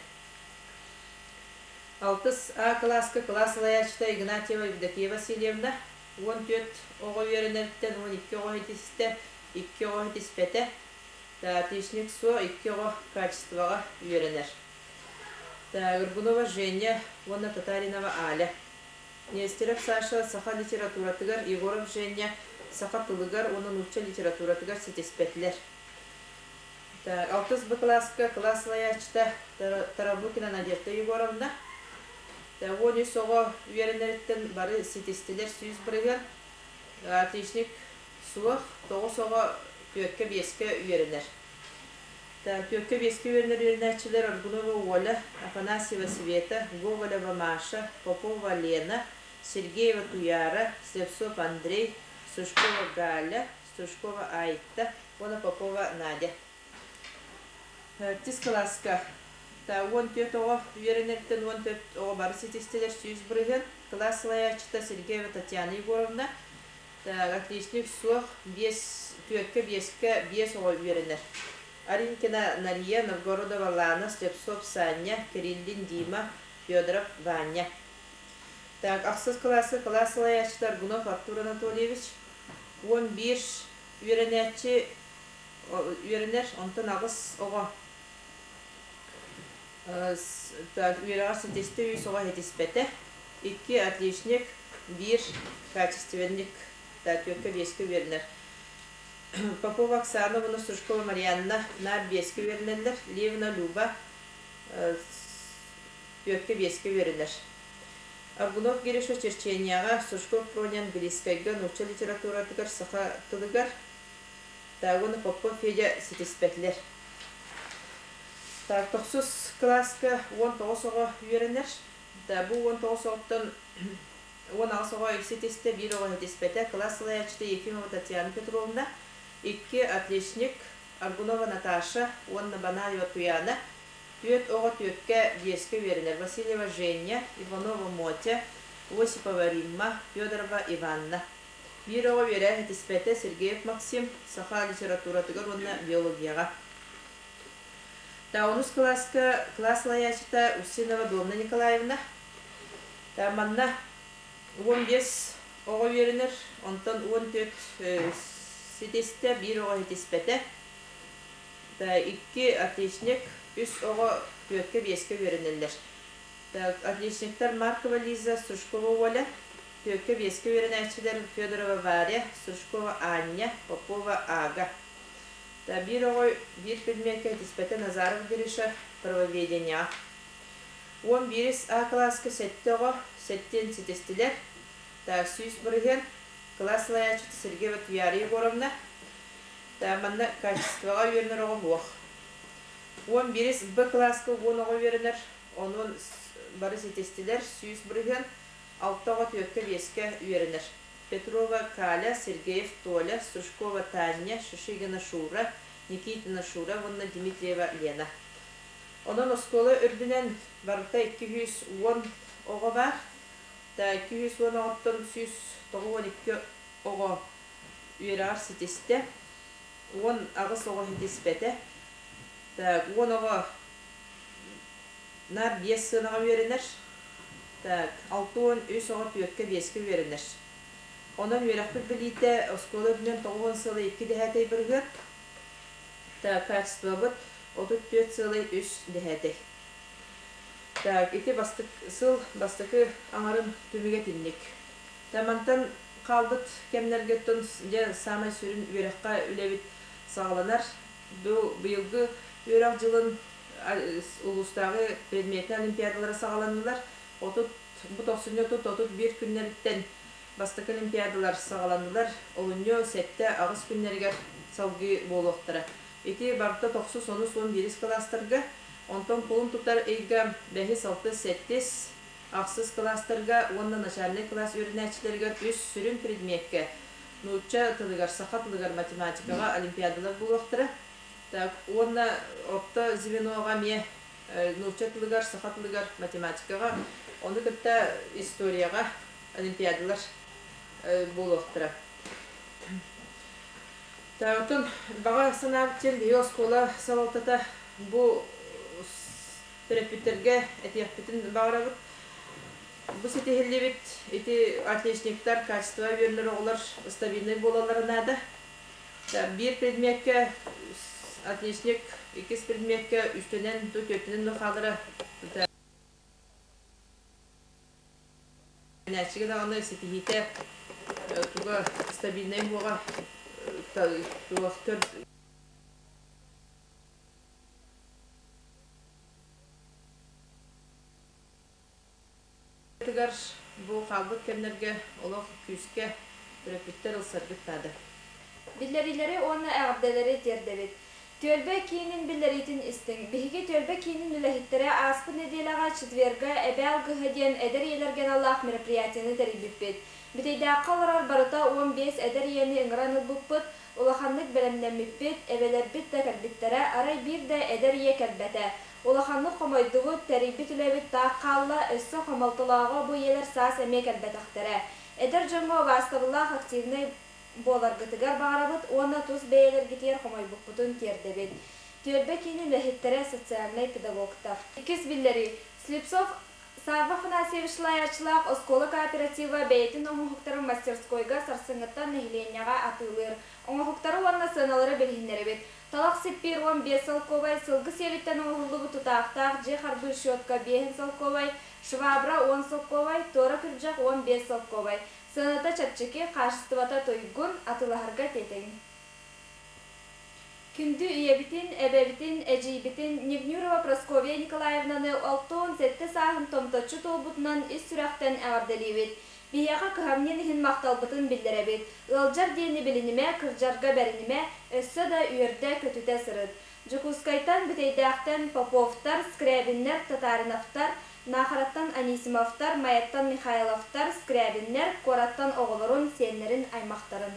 Алтыс А кылааска кылаас салайааччыта Игнатьева Евдокия Васильевна, 14 оҕо үөрэнэриттэн 12 оҕо ситистэ, 2 оҕо ситиспэтэ. Отличник суох, 2 оҕо качествоҕа үөрэнэр. Горбунова Женя уонна Татаринова Аля. Нестеров Саша саха литературатыгар, Егоров Женя саха тылыгар уонна нуучча литературатыгар ситиспэтилэр. Алтыс Б кылааска кылаас салайааччыта Тарабукина Надежда Егоровна. 13 оҕо үөрэнэриттэн бары ситистилэр 100%. Отличник суох, 9 оҕо түөркэ-биэскэ үөрэнэр. Түөркэ-биэскэ үөрэнэр үөрэнээччилэр Аргунова Оля, Афанасьева Света, Гоголева Маша, Попова Лена, Сергеева Туяра, Слепцов Андрей, Сушкова Галя, Стручкова Айта уонна Попова Надя. Төрдүс кылааска 14 оҕо үөрэнэртэн 14 оҕо бары ситистилэр 100%. Кылаас салайааччыта Сергеева Татьяна Егоровна. Отличник суох, 5, түөркэ, биэскэ 5 оҕо үөрэнэр. Аринкина Нария, Новгородова Лана, Слепцов Саня, Кириллин Дима, Федоров Ваня. Так, ахсыс кылааска кылаас салайааччыта Аргунов Артур Анатольевич. 11 үөрэнээччи үөрэнэр, онтон аҕыс оҕо үөрэҕэр ситистэ, үс оҕо ситиспэтэ. Икки отличник, биир качественник, түөркэ биэскэ үөрэнэр. Попова Оксана уонна Стручкова Марианна наар биэскэ үөрэнэллэр. Левина Люба түөркэ биэскэ үөрэнэр. Аргунов Гриша Черченияҕа, Сушков Проня английскайга, нуучча литературатыгар, саха тылыгар, уонна Попов Федя ситиспэтилэр. Так, тохсус кылааска 19 оҕо үөрэнэр. Бу 19 оҕоттон 18 оҕо ситистэ, биир оҕо ситиспэтэ. Кылаас салайааччыта Ефимова Татьяна Петровна, икки отличник Аргунова Наташа уонна Банаева Туяна. Түөрт оҕо түөркэ, биэскэ үөрэнэр Васильева Женя, Иванова Мотя, Осипова Римма, Федорова Иванна. Биир оҕо үөрээ ситиспэтэ Сергеев Максим, саха литературатыгар уонна биологияҕа. Онус кылааска кылаас салайааччыта Устинова Домна Николаевна. Манна 15 оҕо үөрэнэр, онтон 14 ситистэ, биир оҕо ситиспэтэ. Икки отличник, үс оҕо түөркэ-биэскэ үөрэнэллэр. Отличниктар Маркова Лиза, Стручкова Оля, түөркэ-биэскэ үөрэнээччилэр Федорова Варя, Стручкова Аня, Попова Ага. Биир оҕо биир предмеккэ ситиспэтэ Назаров Гриша, правоведениеҕа. 11 А кылааска сэттэ оҕо сэттиэн ситистилэр. 100%. Кылаас салайааччыта Сергеева Туяра Егоровна. Манна качествоҕа үөрэнэр оҕо суох. 11 Б кылааска 10 оҕо үөрэнэр, онон бары ситистилэр, 100%, алта оҕо түөркэ-биэскэ үөрэнэр. Петрова Каля, Сергеев Толя, Стручкова Таня, Шишигина Шура, Никитина Шура уонна Дмитриева Лена. Онон оскуола үрдүнэн барыта 210 оҕо баар. 210 оҕоттон 192 оҕо үөрэҕэр ситистэ, 18 оҕо ситиспэтэ. Так, 10 оҕо наар биэс сыанаҕа үөрэнэр. Так, 63 оҕо түөркэ биэскэ үөрэнэр. Онон үөрэхпит билиитэ оскуола үрдүнэн 90 сыалай 2 дэһээтэй бырыһыан. Так, качествобыт 34 сыалай 3 дэһээтэй. Так, ити бастык сыл бастакы аҥарын түмүгэ итинник. Мантан хаалбыт кэмнэргэ дьэ саамай сүрүн үөрэххэ үлэбит саҕаланар. Бу быйылгы үөрэх дьылын улуустааҕы предметнэй олимпиадалара саҕаланнылар. 30 бу тохсунньу 30-31 күннэриттэн бастакы олимпиадалар саҕаланнылар. Олунньу 7-8 күннэригэр салгыы буолуохтара. Ити барыта тохсус, онус, 11 кылаастарга, онтон кулун тутар ыйга бэһис, алтыс, сэттис, ахсыс кылаастарга уонна начальнай кылаас үөрэнээччилэригэр үс сүрүн предмеккэ нуучча тылыгар, саха тылыгар, математикаҕа олимпиадалар буолуохтара. Так, уонна орто звеноҕа эмиэ нуучча тылыгар, саха тылыгар, математикаҕа, ону кытта историяҕа олимпиадалар буолуохтара. Оттон баҕа санаабыт диэн биһиги оскуола салалтата бу төрөппүттэргэ этиэхпитин баҕарабыт. Бу ситиһиллибит ити отличниктар качество үөрэнэр оҕолор стабильнай буолаллара наада. Биир предмеккэ отличник, иккис предмеккэ үстэнэн, түөртэнэн да хаалара Үөрэнээччигэ даҕаны ситиһиитэ туга стабильнай уоҕа туох көр бу хаалбыт кэмнэргэ олох күүскэ төрөппүттэр ылсаргыт наада. Биллэриилэри уонна эҕэрдэлэри тиэрдэбит. Түөлбэ киинин биллэриитин истиҥ. Биһиги түөлбэ киинин үлэһиттэрэ ааспыт нэдиэлэҕэ четверга Эбээ алгыһа диэн эдэр ийэлэргэ аналлаах мероприятиены тэрийбиппит. Бүтэйдээххэ олорор барыта 15 эдэр ийэни ыҥыран ылбыппыт, улаханнык бэлэмнэммиппит, эбэлэрбит да кэлбиттэрэ, арай биир да эдэр ийэ кэлбэтэ. Улаханнык хомойдубут, тэрийбит үлэбит таах хаалла, өссө хомолтолооҕо бу ийэлэр саас эмиэ кэлбэтэхтэрэ. Эдэр дьоҥҥо убаастабыллаах активнай буоларгытыгар баҕарабыт уонна тус бэйэлэргитигэр хомойбуппутун тиэрдэбит. Түөлбэ киинин үлэһиттэрэ, социальнай педагогтар. Иккис биллэрии. Слепцов Савва Афанасьевич салайааччылаах оскуола кооператива бэйэтин оҥоһуктарын мастерскойга сарсыҥҥыттан нэһилиэнньэҕэ атыылыыр. Оҥоһуктары уонна сыаналары билиһиннэрэбит. Талах сиппиир 15 солкуобай, сылгы сиэлиттэн оҥоһуллубут тутаахтаах дьиэ харбыыр щетка биэһин солкуобай, швабра уон солкуобай, туора күрдьэх 15 солкуобай. Сыаната чэпчэки, хаачыстыбата туйгун, атыылаһарга тиэтэйиҥ. Күндү ийэбитин, эбэбитин, эдьиийбитин Негнюрова Прасковья Николаевнаны 67 сааһын томточчу туолбутунан ис сүрэхтэн эҕэрдэлиибит. Биһиэхэ кыһамньын иһин махталбытын биллэрэбит. Ыалдьар диэни билинимэ, кырдьарга бэринимэ, өссө да үөрдэ-көтүтэ сырыт. Дьокуускайтан, Бүтэйдээхтэн Поповтар, Скрябиннэр, Татариновтар, Наахараттан Анисимовтар, Майаттан Михайловтар, Скрябиннэр, куораттан оҕолорун, сиэннэрин, аймахтарын.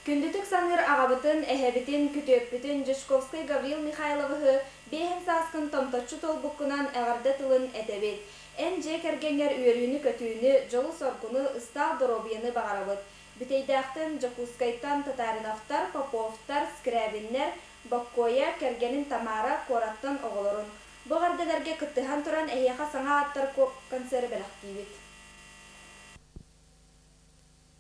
Күндүтүк саныыр аҕабытын, эһэбитин, күтүөппүтүн Дьячковскай Гаврил Михайловиһы биэһин сааскын томточчу туолбуккунан эҕэрдэ тылын этэбит. Эн дьиэ кэргэҥҥэр үөрүүнү-көтүүнү, дьолу-соргуну, ыстаал доруобуйаны баҕарабыт. Бүтэйдээхтэн, Дьокуускайтан Татариновтар, Поповтар, Скрябиннэр, Боккуойа, кэргэнин Тамара, куораттан оҕолорун. Бу эҕэрдэлэргэ кыттыһан туран эһиэхэ саҥа ааттар концеры бэлэхтиибит.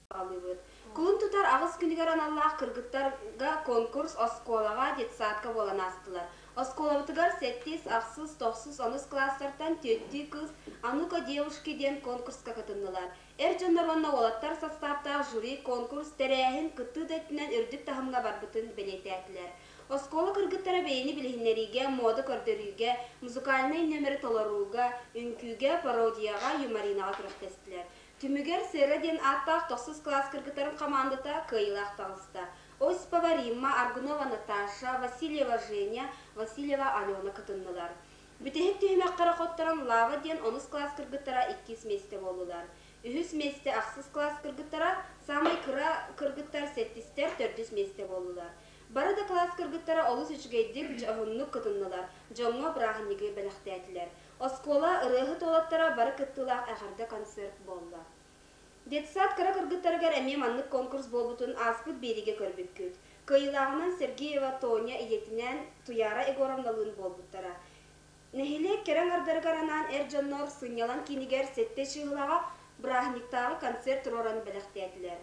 Аҕалыыбыт. Кулун тутар аҕыс күнүгэр аналлаах кыргыттарга конкурс оскуолаҕа, детсадка буолан аастылар. Оскуолабытыгар сэттис, ахсыс, тохсус, онус кылаастартан түөттүү кыыс «А ну-ка, девушки» диэн конкурска кытыннылар. Эр дьоннор уонна уолаттар састааптаах жюри конкурс, тэрээһин, кыттыы да өттүнэн үрдүк таһымҥа барбытын бэлиэтээтилэр. Оскуола кыргыттара бэйэни билиһиннэриигэ, муода көрдөрүүгэ, музыкальнай нүөмэри толорууга, үҥкүүгэ, пародияҕа, юморинаҕа күрэхтэстилэр. Түмүгэр Сера диэн ааттаах тохсус кылаас кыргыттарын хамаандата кыайыылаах таҕыста. Осипова Римма, Аргунова Наташа, Васильева Женя, Васильева Алена кытыннылар. Бүтэһик түһүмэххэ хотторон Лава диэн онус кылаас кыргыттара иккис миэстэ буоллулар. Үһүс миэстэ ахсыс кылаас кыргыттара, саамай кыра кыргыттар сэттистэр төрдүс миэстэ буоллулар. Бары да кылаас кыргыттара олус үчүгэйдик, дьоһуннук кытыннылар, дьоҥҥо бырааһынньыгы бэлэхтээтилэр. Оскуола ырыаһыт уолаттара бары кыттыылаах эҕэрдэ концерт буолла. Детсад кыра кыргыттарыгар эмиэ маннык конкурс буолбутун ааспыт биэриигэ көрбүккүт. Кыайыылааҕынан Сергеева Тоня ийэтинээн Туяра Егоровналыын буолбуттара. Нэһилиэк кэрэ аҥардарыгар анаан эр дьоннор сынньалаҥ киинигэр сэттэ чыыһылаҕа бырааһынньыктааҕы концерт туруоран бэлэхтээтилэр.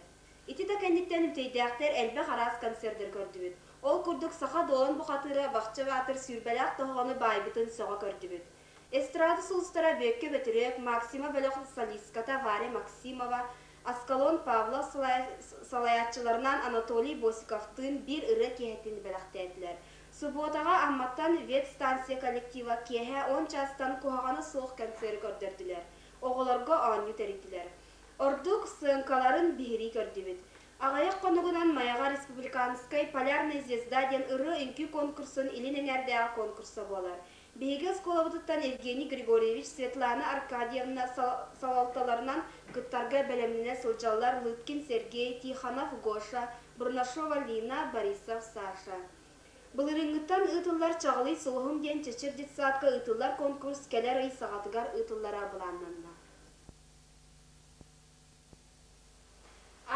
Ити да кэнниттэн үтэйдээхтэр элбэх араас концердары көрдүбүт. Ол курдук саха дуолан бухатыыра Бахча Баатыр сүүрбэлээх тоһоҕону баайбытын сөҕө көрдүбүт. Эстрада сулустара Бүөккэ Бөтүрүөп, Максима бөлөх солистката Варя Максимова, Аскалон Павлов салайааччыларынан Анатолий Босиковтыын биир ырыа киэһэтин бэлэхтээтилэр. Субуотаҕа Амматтан ветстанция коллектива киэһэ уон чаастан куһаҕана суох концеры көрдөрдүлэр. Оҕолорго оонньуу тэрийдилэр. Ордук сыаҥкаларын биһирии көрдүбүт. Аҕыйах хонугунан Майаҕа республиканскай «Полярная звезда» диэн ырыа-үҥкүү конкурсун илин эҥээрдээҕи конкурса буолар. Биһиги оскуолабытыттан Евгений Григорьевич, Светлана Аркадьевна салалталарынан кыттарга бэлэмнэнэ сылдьаллар Лыткин Сергей, Тихонов Гоша, Бурнашова Лина, Борисов Саша. Былырыыҥҥыттан ыытыллар «Чаҕылый сулуһум» диэн Чэчир детсадка ыытыллар конкурс кэлэр ый саҕатыгар ыытыллара былааннанна.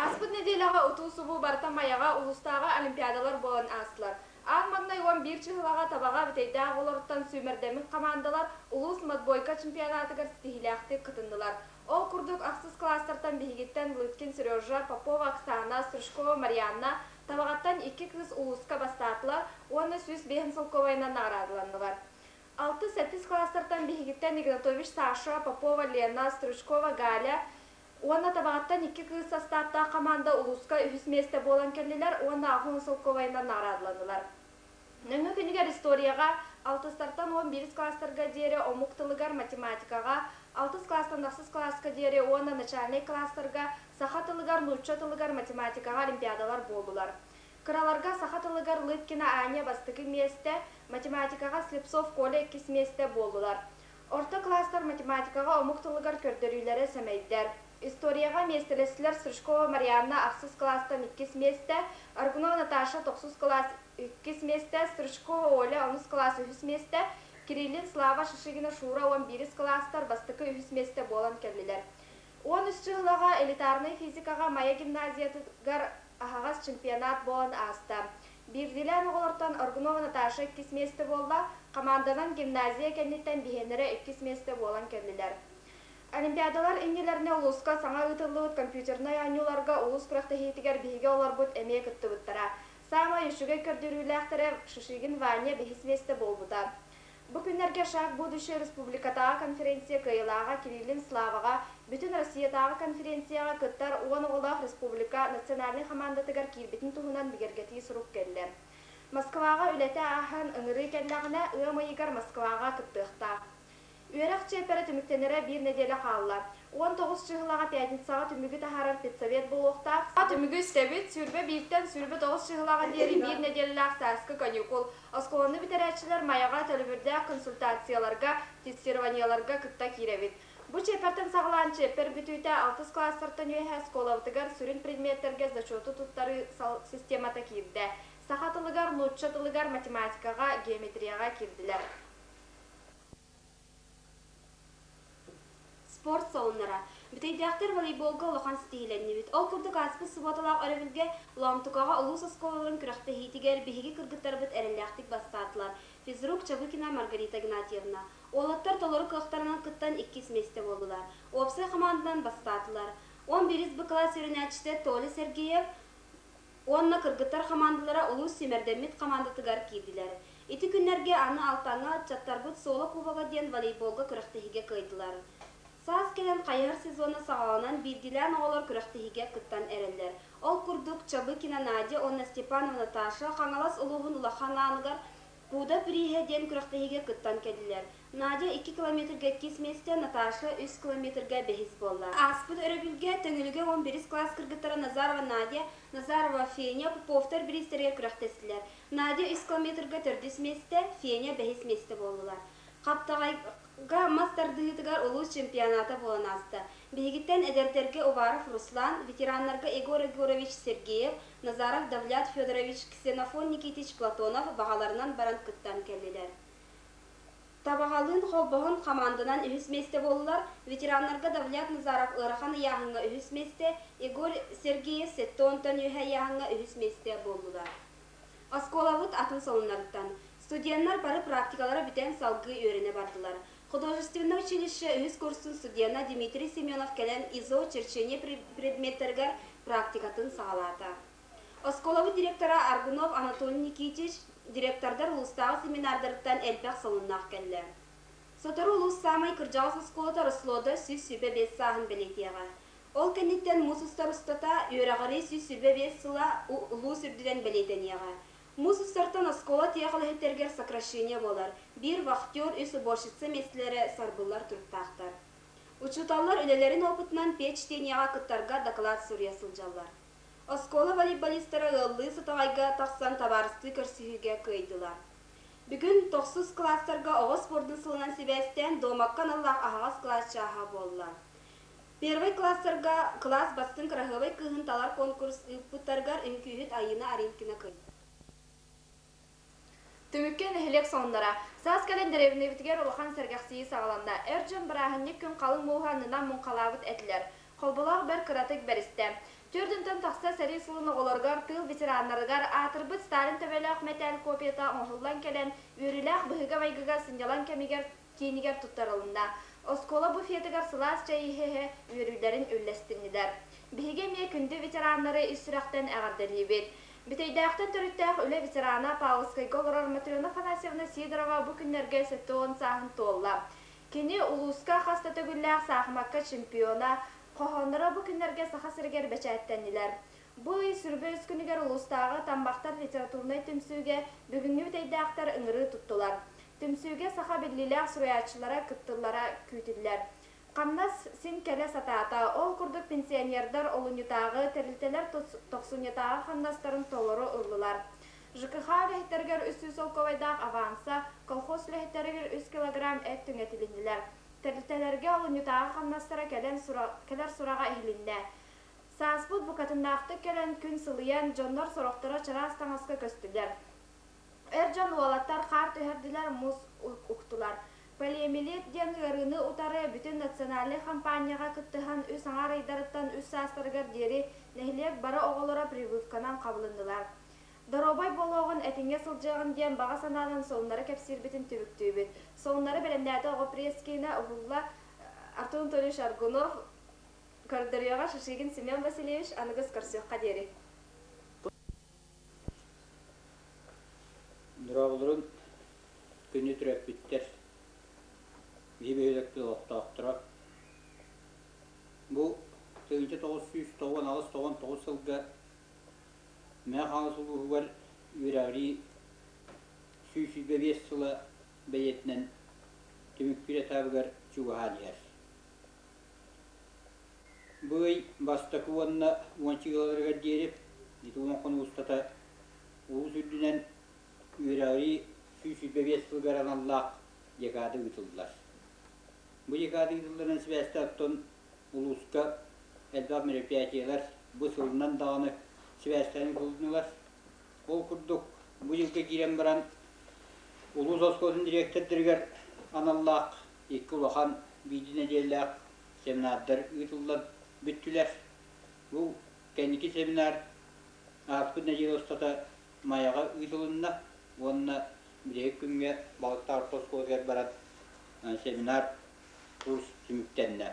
Ааспыт нэдиэлэҕэ утуу-субуу барыта Майаҕа улуустааҕы олимпиадалар буолан аастылар. Аан маҥнай 11 чыһылаҕа Табаҕа бүтэйдээх оҕолоруттан сүүмэрдэммит хамаандалар улуус матбойка чемпионатыгар ситиһиилээхтик кытыннылар. Ол курдук класстартан биһигиттэн Лыткин Сережа, Попова Оксана, Стручкова Марианна, Табаҕаттан икки кыыс улууска бастаатылар уонна 105 солкуобайынан наҕараадаланнылар. Алтыс-сэттис класстартан биһигиттэн Игнатович Саша, Попова Лена, Стручкова Галя уонна Табаҕаттан икки кыыс састааптаах хамаанда улууска үһүс миэстэ буолан кэллилэр уонна 80 солкуобайынан наҕараадаланнылар. Нөҥүө күнүгэр историяҕа алтыстартан 11 класстарга диэри омук тылыгар, математикаҕа, алтыс класстан ахсыс кылааска диэри уонна начальнай кылаастарга саха тылыгар, нуучча тылыгар, математикаҕа олимпиадалар буоллулар. Кыраларга саха тылыгар Лыткина Аня бастакы миэстэ, математикаҕа Слепцов Коля иккис миэстэ буоллулар. Орто кылаастар математикаҕа омук тылыгар көрдөрүүлэрэ сэмэйдэр. Историяҕа миэстэлэстилэр Стручкова Марианна ахсыс кылаастан иккис миэстэ, Аргунова Наташа тохсус кылаас иккис миэстэ, Стручкова Оля онус кылаас үһүс миэстэ, Кириллин Слава Шишигина Шура 11 кылаастар бастакы үһүс миэстэ буолан кэллилэр. 13 чыһылаҕа элитарнай физикаҕа Майа гимназиятыгар аһаҕас чемпионат буолан ааста. Биирдиилээн оҕолортон Аргунова Наташа иккис миэстэ буолла, команданан гимназия кэнниттэн биһиэннэрэ иккис миэстэ буолан кэллилэр. Олимпиадалар иннилэринэ улууска саҥа ыытыллыбыт компьютернай оонньууларга улуус күрэхтэһиитигэр биһиги олорбут эмиэ кыттыбыттара. Саамай үчүгэй көрдөрүүлээхтэрэ Шишигин Ваня бэһис миэстэ буолбута. Бу күннэргэ Шаг будущее республикатааҕы конференция кыайыылааҕа Кириллин Славаҕа Бүтүн Россиятааҕы конференцияҕа кыттар 10 оҕолоох республика национальнай хамаандатыгар киирбитин туһунан бигэргэтии сурук кэллэ. Москваҕа үлэтэ ааһан ыҥырыы кэллэҕинэ, ыам ыйыгар Москваҕа кыттыахтаах. Үөрэх чиэппэрэ түмүктэнэрэ биир нэдиэлэ хаалла. 19 чыһылаҕа пятницаҕа түмүгү таһаарар педсовет буолуохтаах. Түмүгү истэбит, 21-тэн 29 чыһылаҕа диэри биир нэдиэлэлээх сааскы каникул. Оскуоланы бүтэрээччилэр Майаҕа төлөбүрдээх консультацияларга, тестированиеларга кытта киирэбит. Бу чиэппэртэн саҕалаан чиэппэр бүтүүтэ алтыс кылаастартан үөһэ оскуолабытыгар сүрүн предметтэргэ зачету туттарыы системата киирдэ. Саха тылыгар, нуучча тылыгар, математикаҕа, геометрияҕа киирдилэр. Спорт солуннара. Бүтэйдээхтэр волейболга улахан ситиһиилэннибит. Ол курдук ааспыт субуоталаах өрөбүлгэ Лоомтукаҕа улуус оскуолаларын күрэхтэһиитигэр биһиги кыргыттарбыт эрэллээхтик бастаатылар. Физрук Чабыкина Маргарита Игнатьевна. Уолаттар толору кыахтарынан кыттан иккис миэстэ буоллулар. Уопсай хамаанданан бастаатылар. 11 Б кылаас үөрэнээччитэ Толя Сергеев уонна кыргыттар хамаандалара улуус сүүмэрдэммит хамаандатыгар киирдилэр. Ити күннэргэ аны Алтаҥҥа ыччаттарбыт Соло Кубога диэн волейболга күрэхтэһиигэ кыайдылар. Саас кэлэн хайыһар сезона саҕаланан биирдиилээн оҕолор күрэхтэһиигэ кыттан эрэллэр. Ол курдук Чабыкина Надя уонна Степанова Наташа Хаҥалас улууһун Улахан Ааныгар Пуда бирииһэ диэн күрэхтэһиигэ кыттан кэллилэр. Надя 2 километрга иккис миэстэ, Наташа 3 километрга бэһис буолла. Ааспыт өрөбүлгэ Төҥүлүгэ 11 кылаас кыргыттара Назарова Надя, Назарова Феня Поповтар бириистэригэр күрэхтэстилэр. Надя 3 километрга төрдүс миэстэ, Феня бэһис миэстэ буоллулар. Хаптаҕайга мас тардыһыытыгар улуус чемпионата буолан ааста. Биһигиттэн эдэрдэргэ Уваров Руслан, ветераннарга Егор Егорович Сергеев, Назаров Давлят Федорович, Ксенофон Никитич Платонов баҕаларынан баран кыттан кэллилэр. Табаҕалыын холбоһон хамаанданан үһүс миэстэ буоллулар. Ветераннарга Давлят Назаров ыарахан ыйааһыҥҥа үһүс миэстэ, Егор Сергеев 70-тон үөһэ ыйааһыҥҥа үһүс миэстэ буоллулар. Оскуолабыт атын солуннарыттан. Студеннар бары практикалара бүтэн салгыы үөрэнэ бардылар. Художественное училище үһүс курсун студена Дмитрий Семенов кэлэн ИЗО черчение предметтэригэр практикатын саҕалаата. Оскуолабыт директора Аргунов Анатолий Никитич директордар улуустааҕы семинардарыттан элбэх солуннаах кэллэ. Сотору улуус саамай кырдьаҕас оскуолата Рослода 125 сааһын бэлиэтиэҕэ. Ол кэнниттэн муус устар устата үөрэҕирии 125 сыла улуус үрдүнэн бэлиэтэниэҕэ. Муус устартан оскуола тиэхэлэһиттэригэр сокращение буолар, биир вахтер, үс уборщица миэстэлэрэ сарбыллар туруктаахтар. Учууталлар үлэлэрин опытынан печтениеҕа кыттарга доклад суруйа сылдьаллар. Оскуола волейболистара ыаллыы Сатаҕайга тахсан табаарыстыы көрсүһүүгэ кыайдылар. Бүгүн тохсус кылаастарга оҕо спордун сылынан сибээстээн дуомакка аналлаах аһаҕас кылаас чааһа буолла. Первый класстарга кылаас бастыҥ кыраһыабай кыыһын талар конкурс ыыппыттарыгар үҥкүүһүт Айыына Аринкина кыайда. Түмүккэ нэһилиэк сонуннара. Саас кэлэн дэриэбинэбитигэр улахан сэргэхсийии саҕаланна. Эр дьон бырааһынньык күн халыҥ мууһу аннынан муҥхалаабыт этилэр. Холболоох бэрт кыратык бэристэ. Түөрт тахса сэрии сылын оҕолоругар, тыыл ветераннарыгар аатырбыт Сталин төбөлөөх мэтээл копията оҥоһуллан кэлэн, үөрүүлээх быһыыга-майгыга сынньалаҥ кэмигэр киинигэр туттарылынна. Оскуола буфетыгар сылаас чэй иһэ-иһэ үөрүүлэрин үллэстиннилэр. Биһиги эмиэ күндү ветераннары ис сүрэхтэн эҕэрдэлиибит. Бүтэйдээхтэн төрүттээх үлэ ветерана Павловскайга олорор Матрена Афанасьевна Сидорова бу күннэргэ 70 сааһын туолла. Кини улууска хас да төгүллээх саахымакка чемпиона, хоһоонноро бу күннэргэ Саха сиригэр бэчээттэннилэр. Бу ый сүрбэ үс күнүгэр улуустааҕы Таммахтар литературнай түмсүүгэ бүгүҥҥү бүтэйдээхтэр ыҥырыы туттулар. Түмсүүгэ саха биллиилээх суруйааччылара кыттыллара күүтүллэр. Хамнас син кэлэ сатаата. Ол курдук пенсионердар олунньутааҕы, тэрилтэлэр тохсунньутааҕы хамнастарын толору ыллылар. ЖКХ үлэһиттэригэр 300 солкуобайдаах аванса, колхоз үлэһиттэригэр 3 килограмм эт түҥэтилиннилэр. Тэрилтэлэргэ олунньутааҕы хамнастара кэлэн кэлэр сураҕа иһилиннэ. Сааспыт букатыннаахтык кэлэн күн сылыйан, дьоннор сорохторо чараас таҥаска көстүлэр. Эр дьон уолаттар хаар түһэрдилэр, муус уктулар. Полиомиелит диэн ыарыыны утары бүтүн национальнай хампаанньаҕа кыттыһан үс аҥаар ыйдарыттан үс саастарыгар диэри нэһилиэк бары оҕолоро прививканан хабылыннылар. Доруобай буолуоҕун, этиҥҥэ сылдьыаҕын диэн баҕа санаанан сонуннары кэпсиирбитин түмүктүүбүт. Сонуннары бэлэмнээтэ оҕо пресс-киинэ уһулла Артур Анатольевич Аргунов, көрдөрүөҕэ Шишигин Семен Васильевич, аныгыс көрсүөххэ диэри. Дорооболорун күнү төрөппүттэр, биһи бөһүөлэкпит олохтоохторо. Бу 1998-99 сылга Мэҥэ Хаҥалас улууһугар үөрэҕирии 125 сыла бэлиэтинэн түмүктүүр этабыгар чугаһаан иһэр. Бу ый бастакы уонна уонча ыалларыгар диэри ити уон хонук устата улуус үрдүнэн үөрэҕирии 125 сылыгар аналлаах декада ыытыллар. Бу декада ыытылларынан сибээстээн оттон улууска элбэх мероприятиелар бу сылынан даҕаны сибээстээн ыытылыннылар. Ол курдук бу дьылга киирэн баран улуус оскуолатын дириэктэрдэригэр аналлаах икки улахан биирдии нэдиэлэлээх семинардар ыытыллан бүттүлэр. Бу кэнники семинар ааспыт нэдиэлэ устата Майаҕа ыытылынна уонна бүтэһик күҥҥэ Балыктаах орто оскуолатыгар баран семинар курс түмүктэннэ.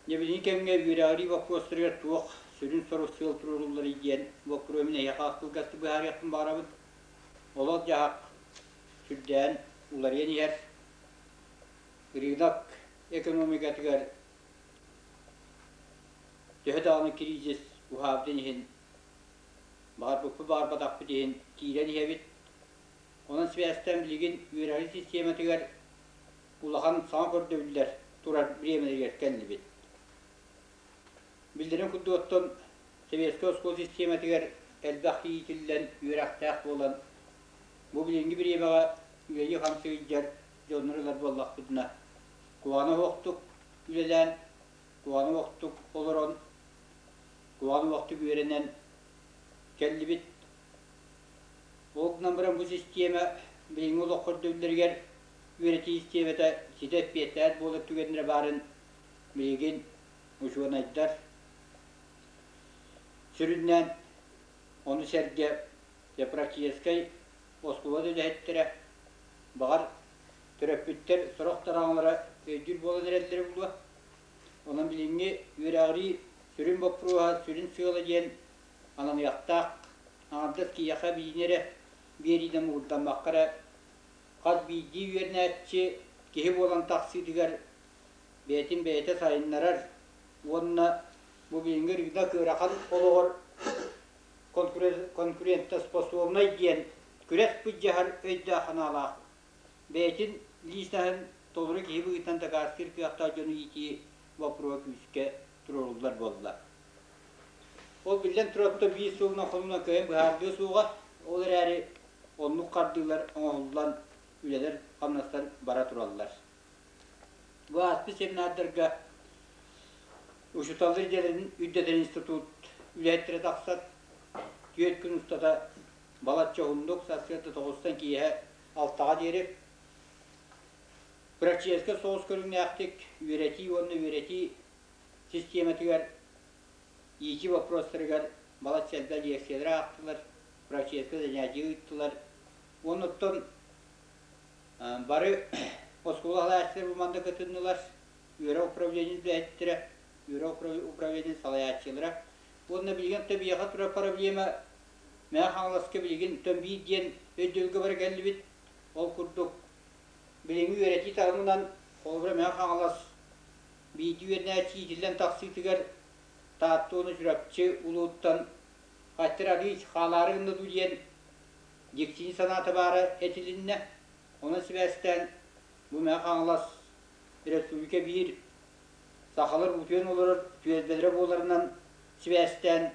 Дьэ билиҥҥи кэмҥэ үөрэҕирии боппуруостарыгар туох сүрүн сорук сыал туруорулларый диэн боппуруоһу мин эһиэхэ кылгастык быһаарыахпын баҕарабын. Олох-дьаһах сүрдээн уларыйан иһэр. Рынок экономикатыгар төһө даҕаны кризис уһаабытын иһин, баҕарбыппыт баҕарбатахпыт иһин киирэн иһэбит. Онон сибээстээн билигин үөрэҕирии систиэмэтигэр улахан саҥа көрдөбүллэр турар бириэмэлэригэр кэллибит. Биллэрин курдук оттон советскай оскуола систиэмэтигэр элбэх иитиллэн үөрэхтээх буолан, бу билиҥҥи бириэмэҕэ үлэлии-хамсыы сылдьар дьоннор ылар буоллахпытына, куһаҕана суохтук үлэлээн, куһаҕана суохтук олорон, куһаҕана суохтук үөрэнэн кэллибит. Ол гынан баран бу систиэмэ билиҥҥи олох көрдөбүллэригэр үөрэтии систиэмэтэ ситэ эппиэттээт буолар түгэннэрэ баарын билигин учуонайдар сүрүннээн ону сэргэ практическай оскуола да үлэһиттэрэ, баҕар, төрөппүттэр сорох тараҥалара өйдүүр буолан эрэллэрэ буолуо. Онон билиҥҥи үөрэҕирии сүрүн боппуруоһа, сүрүн сыала диэн ананыахтаах аҥардас киһиэхэ биини эрэ биэриинэн муҥурдаммакка эрэ хас биирдии үөрэнээччи киһи буолан тахсыытыгар бэйэтин бэйэтэ сайыннарар уонна бу билиҥҥи рынок ыарахан олоҕор конкурентоспособнай диэн күрэс былдьаһар өйдөөх-санаалаах бэйэтин личноһын толору киһи быһыытынан дакаастыыр кыахтаах дьону иитии боппуруоһа күүскэ туруоруллар буолла. Ол биллэн турар биир сылынан хонунан кыайан быһаардыа суоҕа, ол эрээри оннук хардыылар оҥоһуллан үлэлэр-хамнастар бара тураллар. Бу ааспыт семинардарга учууталлар идэлэрин үрдэтэр институт үлэһиттэрэ тахсан түөрт күн устата балачча уһуннук сарсыарда тоҕустан киэһэ алтаҕа диэри практическай соҕус көрүҥнээхтик үөрэтии уонна үөрэтии систиэмэтигэр иитии боппуруостарыгар балачча элбэх лекциялары аахтылар, практическай занятие ыыттылар. Уонна оттон бары Оскуола салайааччылара бу манна кытыннылар, үөрэх управлениетын үлэһиттэрэ, үөрэх управлениетын салайааччылара. Уонна билигин то биһиэхэ турар проблема Мэҥэ Хаҥаласка билигин тон биир диэн өйдөбүлгэ бара кэллибит. Ол курдук билиҥҥи үөрэтии таһымынан холобура Мэҥэ Хаҥалас биирдии үөрэнээччи иитиллэн тахсыытыгар Таатта уонна Чурапчы улууттан хаттар арыый хаалаары гынна дуу диэн дьиктини санаата баара этилиннэ. Онон сибээстээн бу Мэҥэ Хаҥалас республика биир сахалар утуйан олорор түөлбэлэрэ буоларынан сибээстээн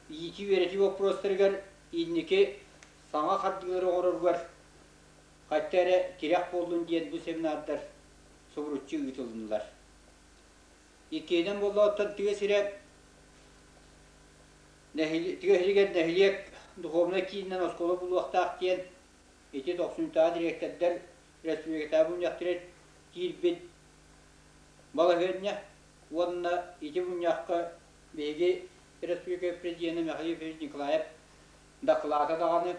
иитии-үөрэтии боппуруостарыгар инники саҥа хардыылары оҥороругар хайта эрэ тирэх буоллун диэн бу семинардар субуруччу ыытылыннылар. Иккиһинэн буолла тыа сирэ тыа сиригэр нэһилиэк духовнай киининэн оскуола булуохтаах диэн ити тохсунньутааҕы дириэктэрдэр республикатааҕы мунньахтара киирбит балаһыанньа уонна ити мунньахха биһиги республика президенэ Михаил Ефимович Николаев дакылаата даҕаны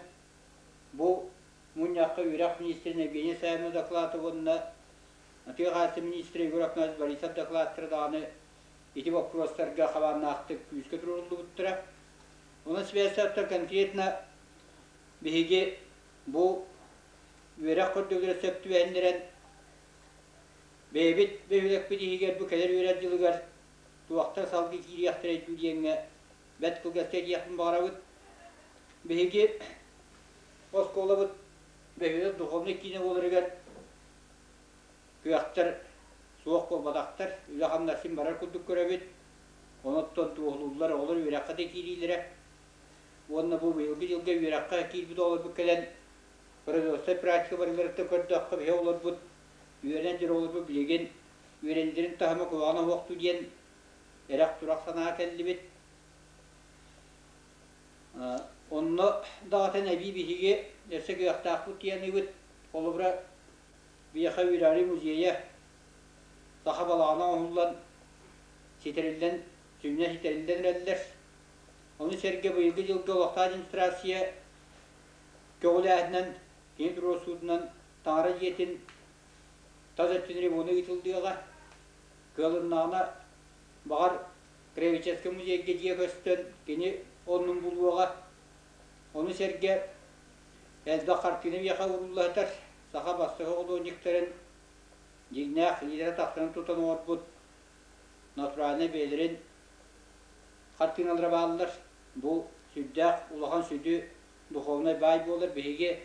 бу мунньахха үөрэх министрин Евгения Саввина дакылаата уонна тыа хаһаайыстыба министрэ Егор Афанасьевич Борисов дакылааттара даҕаны ити боппуруостарга хабааннаахтык күүскэ туруоруллубуттара. Онон сибээстээхтэр конкретно биһиги бу үөрэх көрдөбүлэ сөп түбэһиннэрэн бэйэбит бөһүөлэкпит иһигэр бу кэлэр үөрэх дьылыгар туохтар салгыы киириэхтэрэй дуу диэҥҥэ бэрт кылгастык этиэхпин баҕарабыт. Биһиги оскуолабыт бөһүөлэк духовнай киинэ буоларыгар кыахтар суох буолбатахтар, үлэ-хамнас син барар курдук көрөбүт. Онон туоһулууллар оҕолор үөрэххэ да киириилэрэ уонна бу быйылгы дьылга үөрэххэ киирбит оҕолорбут кэлэн производственнай практика барыларыттан көрдөххө биһи оҕолорбут үөрэнэн дьон оҕолорбут билигин үөрэниилэрин таһыма куһаҕана суохтуу диэн эрэх-турах санаа кэллибит. Онно даҕатан эбии биһиги өссө кыахтаахпыт диэн Холобура, биһиэхэ үөрэҕирии музейа саха балаҕана оҥоһуллан ситэриллэн, сүнньэ ситэриллэн эрэллэр. Ону сэргэ быйылгы дьылга олохтоох администрация көҕүлээһинэн, кини туруорсуутунан таҥара дьиэтин тас өттүн ремона ыытыллыаҕа. Кыалыннаҕына, баҕар, Краеведческай музейга дьиэ көстөн, кини оннун булуоҕа. Ону сэргэ элбэх хартыына миэхэ ууруллаһытар саха бастакы художниктарын дьиҥнээх илиилэрэ тахсан тутан оҥорбут натуральнай бэйэлэрин хартыыналара бааллар. Бу сүрдээх улахан сүдү духовнай баай буолар. Биһиги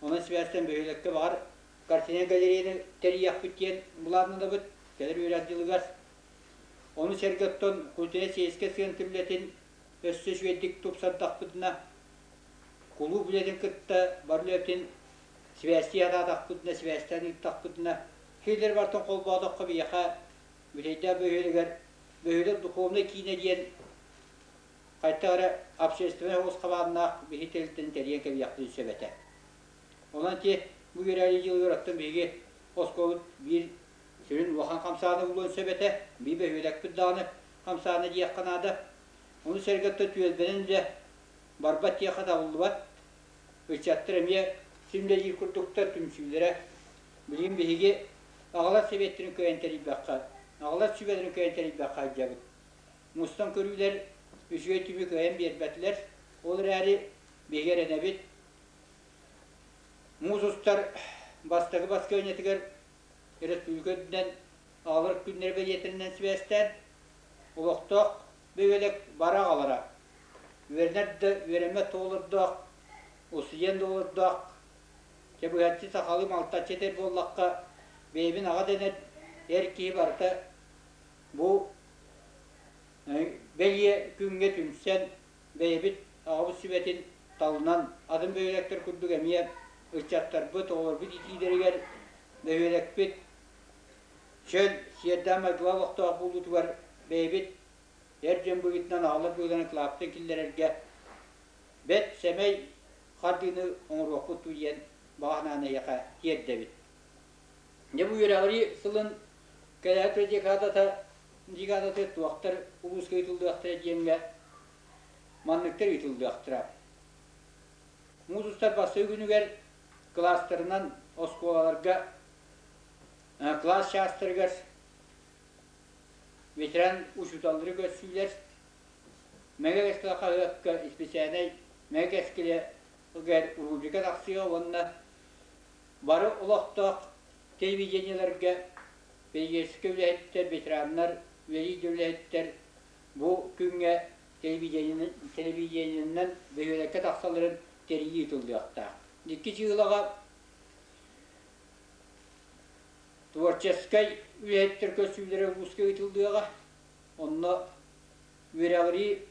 онон сибээстэн бөһүөлэккэ баҕар картина галереяны тэрийиэхпит диэн былааннанабыт. Кэлэр үөрэх дьылыгар. Ону сэргэ оттон культура сельскэй сыһыан үлэтин өссө үчүгэйдик тупсардахпытына, кулууп үлэтин кытта бар үлэтин сибээстии сатаатахпытына, сибээстээн ыыттахпытына, Хиллер бартан холбоотоххо биһиэхэ Бүтэйдээх бөһүөлэгэр бөһүөлэк духовнай киинэ диэн хайдах эрэ общественнай оҕус хабааннаах биһи тэрилтэни тэрийэн кэбиһиэхпитин сөп этэ. Онон ити бу үөрээри дьылыгар оттон биһиги оскуолабыт биир сүрүн улахан хамсааны булуон сөп этэ. Биир бөһүөлэкпит даҕаны хамсаана диэххэ наада. Ону сэргэ оттон түөлбэнэн үлэ барбат диэххэ табыллыбат. Ыччаттар эмиэ син үлэлиир курдуктар түмсүүлэрэ. Билигин биһиги аҕалар сэбиэттэрин кыайан тэрийбэххэ, аҕалар сүбэлэрин кыайан тэрийбэххэ сылдьабыт. Мустан көрүүлэр үчүгэй түмүк кыайан биэрбэтилэр. Ол эрээри биһиги эрэнэбит. Муус устар бастакы баскыанньатыгар республика үрдүнэн аҕалар күннэрэ бэлиэтэринэн сибээстээн олохтоох бөһүөлэк бары аҕалара үөрэнэр да үөрэммэт да оҕолордоох, устудьуон да оҕолордоох, чэ быһаччы сахалыы малтаччы этэр буоллахха, бэйэбин аҕа дэнэр эр киһи барыта бу бэлиэ күҥҥэ түмсэн бэйэбит аҕабыт сүбэтин талынан атын бөһүөлэктэр курдук эмиэ ыччаттарбыт, оҕолорбут иитиилэригэр бөһүөлэкпит чөл, сиэрдээх майгылаах олохтоох буолуутугар бэйэбит эр дьон быһыытынан аҕалар быһыыларын кылааппытын киллэрэргэ бэрт сэмэй хардыыны оҥоруохпут дуу диэн баҕа санааны эһиэхэ тиэрдэбит. Дьэ бу үөрэҕирии сылын кэлээт декадата декадата туохтар улууска ыытыллыахтара диэҥҥэ манныктар ыытыллыахтара. Муус устар бастакы күнүгэр кылаастарынан оскуолаларга кылаас чаастарыгар ветеран учууталлары көрсүүлэр, Мэҥэ Кэскилэ хаһыакка исписээнэй Мэҥэ Кэскилэ рубрика тахсыа уонна бары олохтоох телевидениелэргэ педагогическай үлэһиттэр, ветераннар, үлэлиир үлэһиттэр бу күҥҥэ телевидениенэн бөһүөлэккэ тахсалларын тэрийии ыытыллыахтаах. Икки чыылаҕа творческай үлэһиттэр көрсүүлэрэ улууска ыытыллыаҕа. Онно үөрэҕирии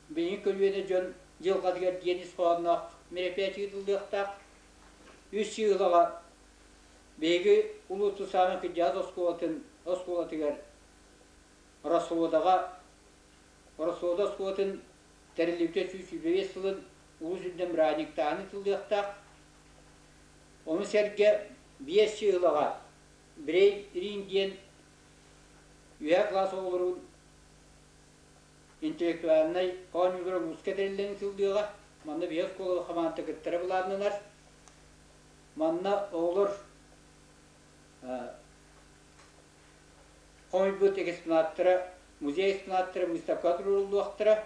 билиҥҥи көлүөнэ дьон дьылҕатыгар диэн ис хоһоонноох мероприятие ыытыллыахтаах. Үс чыылаҕа биһиги улуус саамай кырдьаҕас оскуолатын оскуолатыгар Росводаҕа Росвода оскуолатын тэриллибитэ 125 сылын улуус үрдүнэн бырааһынньыктааһын ыытыллыахтаах. Ону сэргэ биэс чыыһылаҕа Брейн-Рин диэн үөһээ кылаас оҕолорун интеллектуальнай оонньуулара улууска тэриллэн ыытыллыаҕа. Манна биһиги оскуола хамаанда кыттара былааннанар. Манна оҕолор хомуйбут экспонаттара, музей экспонаттара выставкаҕа туруоруллуохтара.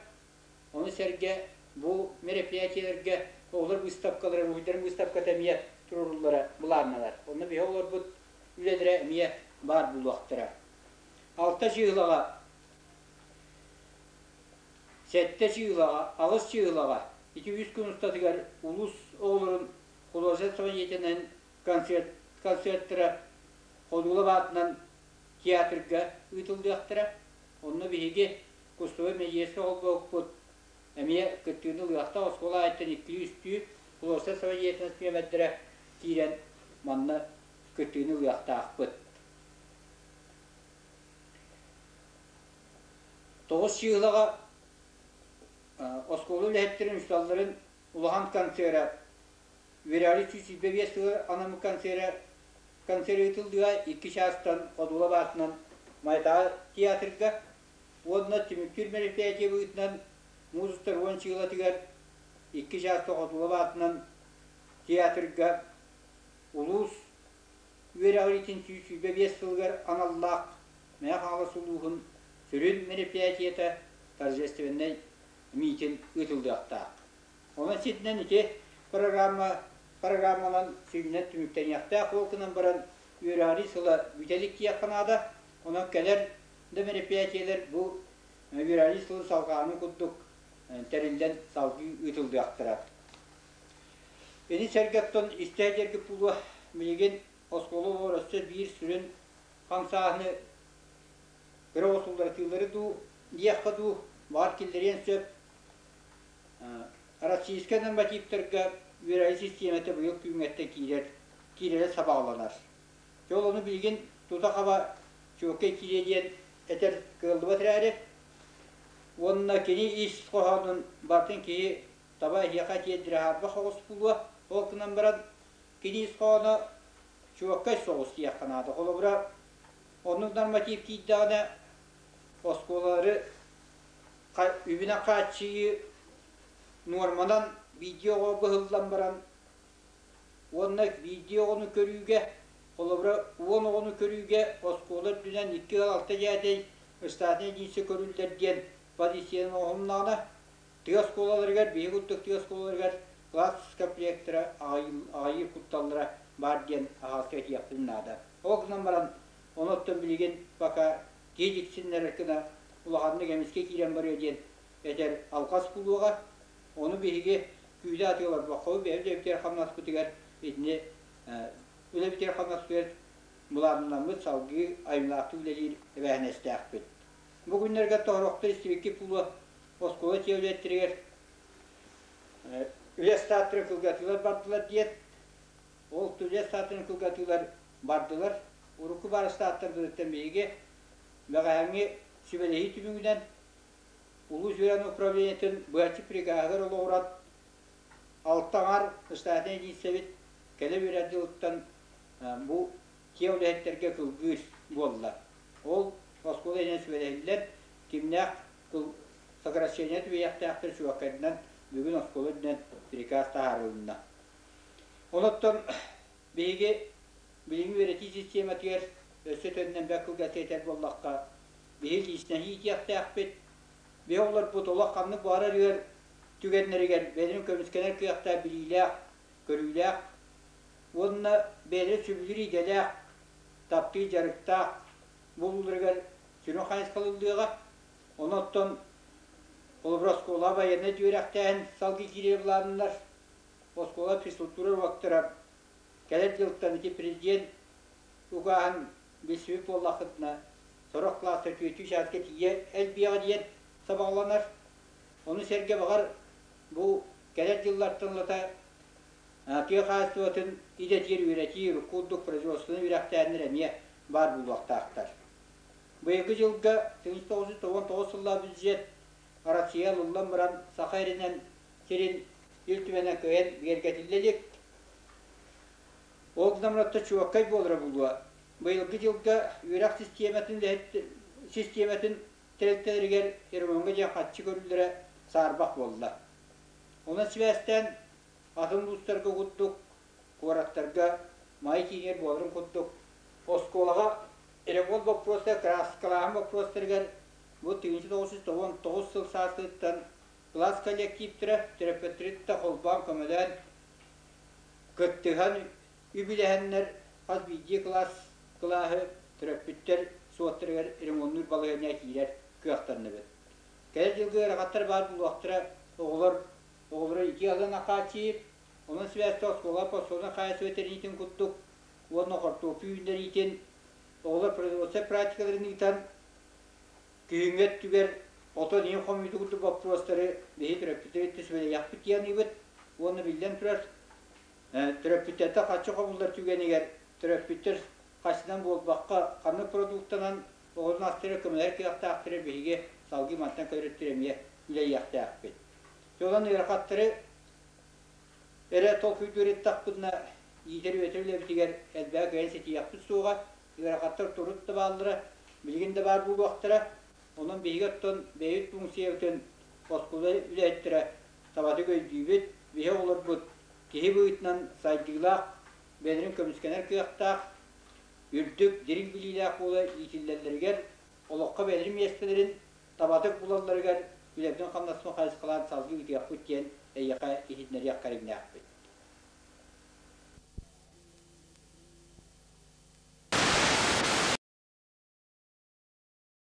Ону сэргэ бу мероприятиелэргэ оҕолор выставкалара, уруһуйдарын выставката эмиэ туруоруллара былааннанар. Онно биһи оҕолорбут үлэлэрэ эмиэ баар буолуохтара. Алта чыыһылаҕа, сэттэ чыыһылаҕа, аҕыс чыыһылаҕа ити үс күн устатыгар улуус оҕолорун художественнай самодеятельнайын концерт, концерттара Ходулов аатынан театрга ыытыллыахтара. Онно биһиги Кустубай Мэйиэскэ холбоһукпут эмиэ кыттыыны ылыахтаах оскуола аайыттан иккилии-үстүү художественнай самодеятельность нүөмэрдэрэ киирэн манна кыттыыны ылыахтаахпыт. Тоҕус чыыһылаҕа оскуола үлэһиттэрин учууталларын улахан концера үөрэҕи 125 сылы анаммыт концера концерт ыытыллыа икки чаастан Ходула баатынан Майатааҕы театрга уонна түмүктүүр мероприятие быһыытынан муус устар уон чыылатыгар икки чааска Ходула баатынан театрга улуус үөрэҕириитин 125 сылыгар аналлаах Мэҥэ Хаҥалас улууһун сүрүн мероприятиета торжественнай миитин ыытыллыахтаах. Онон ситинэн ити программа программанан сүнньүнэн түмүктэниэхтээх ол гынан баран үөрэҕирии сыла бүтэ илик диэххэ наада. Онон кэлэр да мероприятиелэр бу үөрэҕирии сылын салҕааһынын курдук тэриллэн салгыы ыытыллыахтара. Ини сэргэ оттон истэ дьэрги буолуо билигин оскуола оҕолор өссө биир сүрүн хамсааһыны кыра оҕосулларатыылары дуу диэххэ дуу баҕар киллэриэн сөп. Российскай нормативтарга үөрэҕи систиэмэтэ быйыл күҥҥэттэн киирэр, киирэрэ сабаҕаланар. Дьэ ол ону билигин тута-хаба чуолкай киириэ диэн этэр кыаллыбат эрээри, уонна кини ис хоһоонун барытын киһи таба эһиэхэ тиэрдэрэ хаарбах соҕус буолуо. Ол гынан баран кини ис хоһооно чуолкай соҕус диэххэ наада. Холобура, оннук норматив киирдэҕинэ оскуолалары үбүнэн хааччыйыы нуорманан биирдии оҕо быһыллан баран уонна биирдии оҕону көрүүгэ, холобура, уон оҕону көрүүгэ оскуола үрдүнэн икки ыал алта дьээтэй штатнай единица көрүллэр диэн позицияны оҥоһуннаҕына, тыа оскуолаларыгар, биһиги курдук тыа оскуолаларыгар класс комплектара аҕыйыыр кутталлара баар диэн аһаҕаска этиэхпин наада. Ол гынан баран, ону оттон билигин пока киһи дьиксиннэрэр гына улаханнык эмискэ киирэн барыа диэн этэр алҕас буолуоҕа. Ону биһиги күүтэ атыыларбакка бэйэбит үлэбитигэр хамнаспытыгар итини үлэбитигэр хамнаспытыгар былааннаммыт салгыы айымньылаахтык үлэлиир эбээһинэстээхпит. Бу күннэргэ тоһорохтор истибиккит буолуо оскуола дьиэ үлэһиттэригэр үлэ ыстааттарын кылгатыылар бардылар диэн. Ол үлэ ыстааттарын кылгатыылар бардылар. Урукку баар ыстааттарбытыттан биһиги бэҕэһээҥҥи сүбэлэһии түмүгүнэн улуус үөрэҕин управлениетын быһаччы приказыгар олоҕуран алта аҥар штатнай единицэбит кэлэ үөрэх дьылыттан бу киэҥ үлэһиттэргэ кылгыыр буолла. Ол оскуола иһинэн сүбэлэһиллэр, кимнээх сокращение түбэһиэхтээхтэр чуолкайданан бүгүн оскуола үрдүнэн приказ таһаарылынна. Онуттан Биһиги билиҥҥи үөрэтии систиэмэтигэр өссө төннөн бэрт кылгастык этэр буоллахха, биһи личноһы иитиэхтээхпит. Биһи оҕолорбут олох ханнык баҕарар ыар түгэннэригэр бэйэлэрин көмүскэнэр кыахтаах билиилээх, көрүүлээх уонна бэйэлэрин сөбүлүүр идэлээх, таптыыр дьарыктаах буолууларыгар сүрүн хайысхалыллыаҕа. Онон холобур оскуола байыаннай үөрэхтээһин салгыы киирэр былааннар, оскуола физкультура уруоктара кэлэр дьылтан ити президент укааһын билсибит буоллаххытына, сорох кылаастар түөртүү чааска тиийэ элбиэҕэ диэн сабаҕаланар. Ону сэргэ баҕар бу кэлэр дьыллартан ылата тыа хаһаайыстыбатын идэтигэр үөрэтии курдук производственнай үөрэхтээһиннэр эмиэ баар буолуохтаахтар. Быйылгы дьылга 1999 сыллаах бюджет Россия ылыллан баран Саха эринэн сирин Ил Түмэнэ кыайан бигэргэтиллэ илик. Ол гынан чуоккай буолара буолуо. Быйылгы дьылга үөрэх систиэмэтин систиэмэтин тэрилтэлэригэр ремоҥҥа диэн харчы көрүллэрэ саарбах буолла. Онон сибээстээн атын улуустарга курдук куораттарга Маай киинигэр буоларын курдук оскуолаҕа ремонт боппуруоста кырааскалааһын боппуруостарыгар бу 1999 сыл сааскыттан кылаас коллективтара төрөппүттэритте холбоон көмөлөөн кыттыһан үбүлэһэннэр хас биирдии кылаас кылааһы төрөппүттэр суоттарыгар ремоннуур балаһыанньа киирэр кыахтанныбыт. Кэлэр дьылга ыарахаттар баар буолуохтара, оҕолор оҕолоро ити алын акааччыйып, онон сибээстээх оскуола подсобнай хаһаайыстыба тэриитин курдук уонна хортуоппуй үүннэриитин оҕолор производственнай практикаларын ыытан күһүҥҥү өттүгэр отон иһин хомуйуу курдук боппуруостары биһи төрөппүттэр өттө сүбэлэһиэхпит диэн аныыбыт уонна биллэн турар төрөппүттэртэн харчы хомуллар түгэнигэр төрөппүттэр харчынан буолбакка ханнык продуктанан оҕолорун астара көмөлөһөр кыахтаахтара биһиги салгыы мантан көрөттөр эмиэ үлэлиэхтээхпит. Онон ыарахаттары эрэ толкуйдуур ыттахпытына иитэр-үөрэтэр үлэбитигэр элбэҕи кыайан ситиһиэхпит суоҕа, ыарахаттар турут да бааллара, билигин да баар буолуохтара. Онон биһиги оттон бэйэбит функциябытын оскуола үлэһиттэрэ табатык өйдүүбүт, биһи оҕолорбут киһи быһыытынан сайдыылаах, бэйэлэрин көмүскэнэр кыахтаах, үрдүк, дириҥ билиилээх буола иитиллэллэригэр, олоххо бэйэлэрин миэстэлэрин табатык булалларыгар үлэбитин-хамнаспытын хайысхалаан салгыы ыытыахпыт диэн эйиэхэ иһитиннэриэх кэриҥнээхпит.